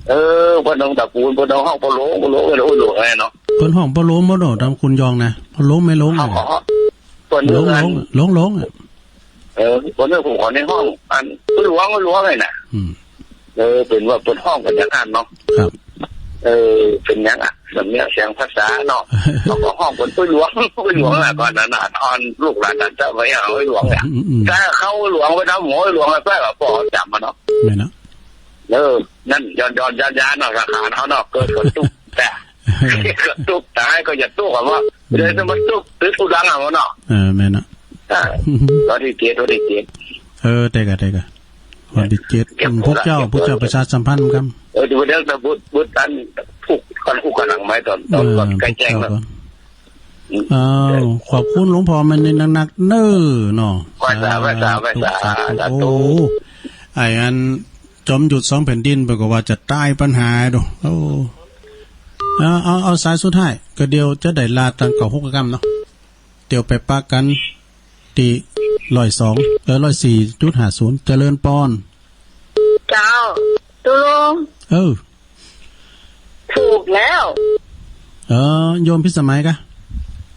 เออ เปิ้นต้องตะปูน เปิ้นต้องฮ้องพ่อหลวง พ่อหลวง เปิ้นอุ้ยหลวงไงเนาะ เปิ้นฮ้องพ่อหลวงหมดเนาะ ตามคุณยองนะ พ่อหลวงแม่หลวง เขา นะ ขอ เปิ้น หลวง เรื่อง หลวง หลวง หลวงอะ เออ เปิ้นเรื่องผมขอในฮ้อง อัน อุ้ยหลวง อุ้ยหลวงไงนะ อืม เออ เป๋นว่าเปิ้นฮ้องกั๋นอย่างนั้นเนาะ ครับ เออ เป๋นหยังอะ สำเนียงเสียงภาษาเนาะ เขาก็ฮ้องเปิ้นอุ้ยหลวง อุ้ยหลวงแหละ ก่อนนั้นน่ะ ตอนลูกหลานท่านเจ้าไปหาอุ้ยหลวงเนี่ย อืม อืม ถ้าเข้าอุ้ยหลวงไปทำหัวอุ้ยหลวงไปแป๊บอะ ปอจ๋ำอะเนาะ แม่นเนาะ เออ นั่นย้อนๆ ย้านๆ เนาะ สาขาเฮาเนาะ เกิดก็ตุ๊ก แต่ ก็ตุ๊ก ต๋ายก็อย่าตุ๊กอะว่า เดี๋ยวจะมาตุ๊ก ตึกอุดังอะเนาะ เออ แม่นเนาะ อ่า วันตี้เจ็ด วันตี้เจ็ด เออ เต๊กอะ เต๊กอะ วันตี้เจ็ด เก็บ อืม พวกเจ้า เก็บ พวกเจ้าประชาสัมพันธ์กัน เออ เดี๋ยว เดี๋ยว เดี๋ยว บุตร บุตรอัน ผูก กันผูกกันหลังไม้ตอน ตอน เออ ตอนใก้แจ้ง พวกเจ้า แล้ว ก่อน อืม อ้าว ขอบคุณหลวงพ่อมันนี่นักๆ เน้อเนาะ ไหว้สา ไหว้สา ไหว้สา สาธุ สาธุ โอ้ ไอ้อัน จอมยุทธสองแผ่นดิน เปิ้นก็ว่าจะตายปัญหาดู โอ้ เอา เอา เอาสายสุดท้าย ก็เดี๋ยวจะได้ลาตังเก้าหกกำเนาะ เดี๋ยวไปปะกั๋นตี้ร้อยสอง เออ ร้อยสี่จุดห้าศูนย์ เจริญปอน เจ้า ตุลุง เออ ถูกแล้ว เออ โยมพิสมัยกะ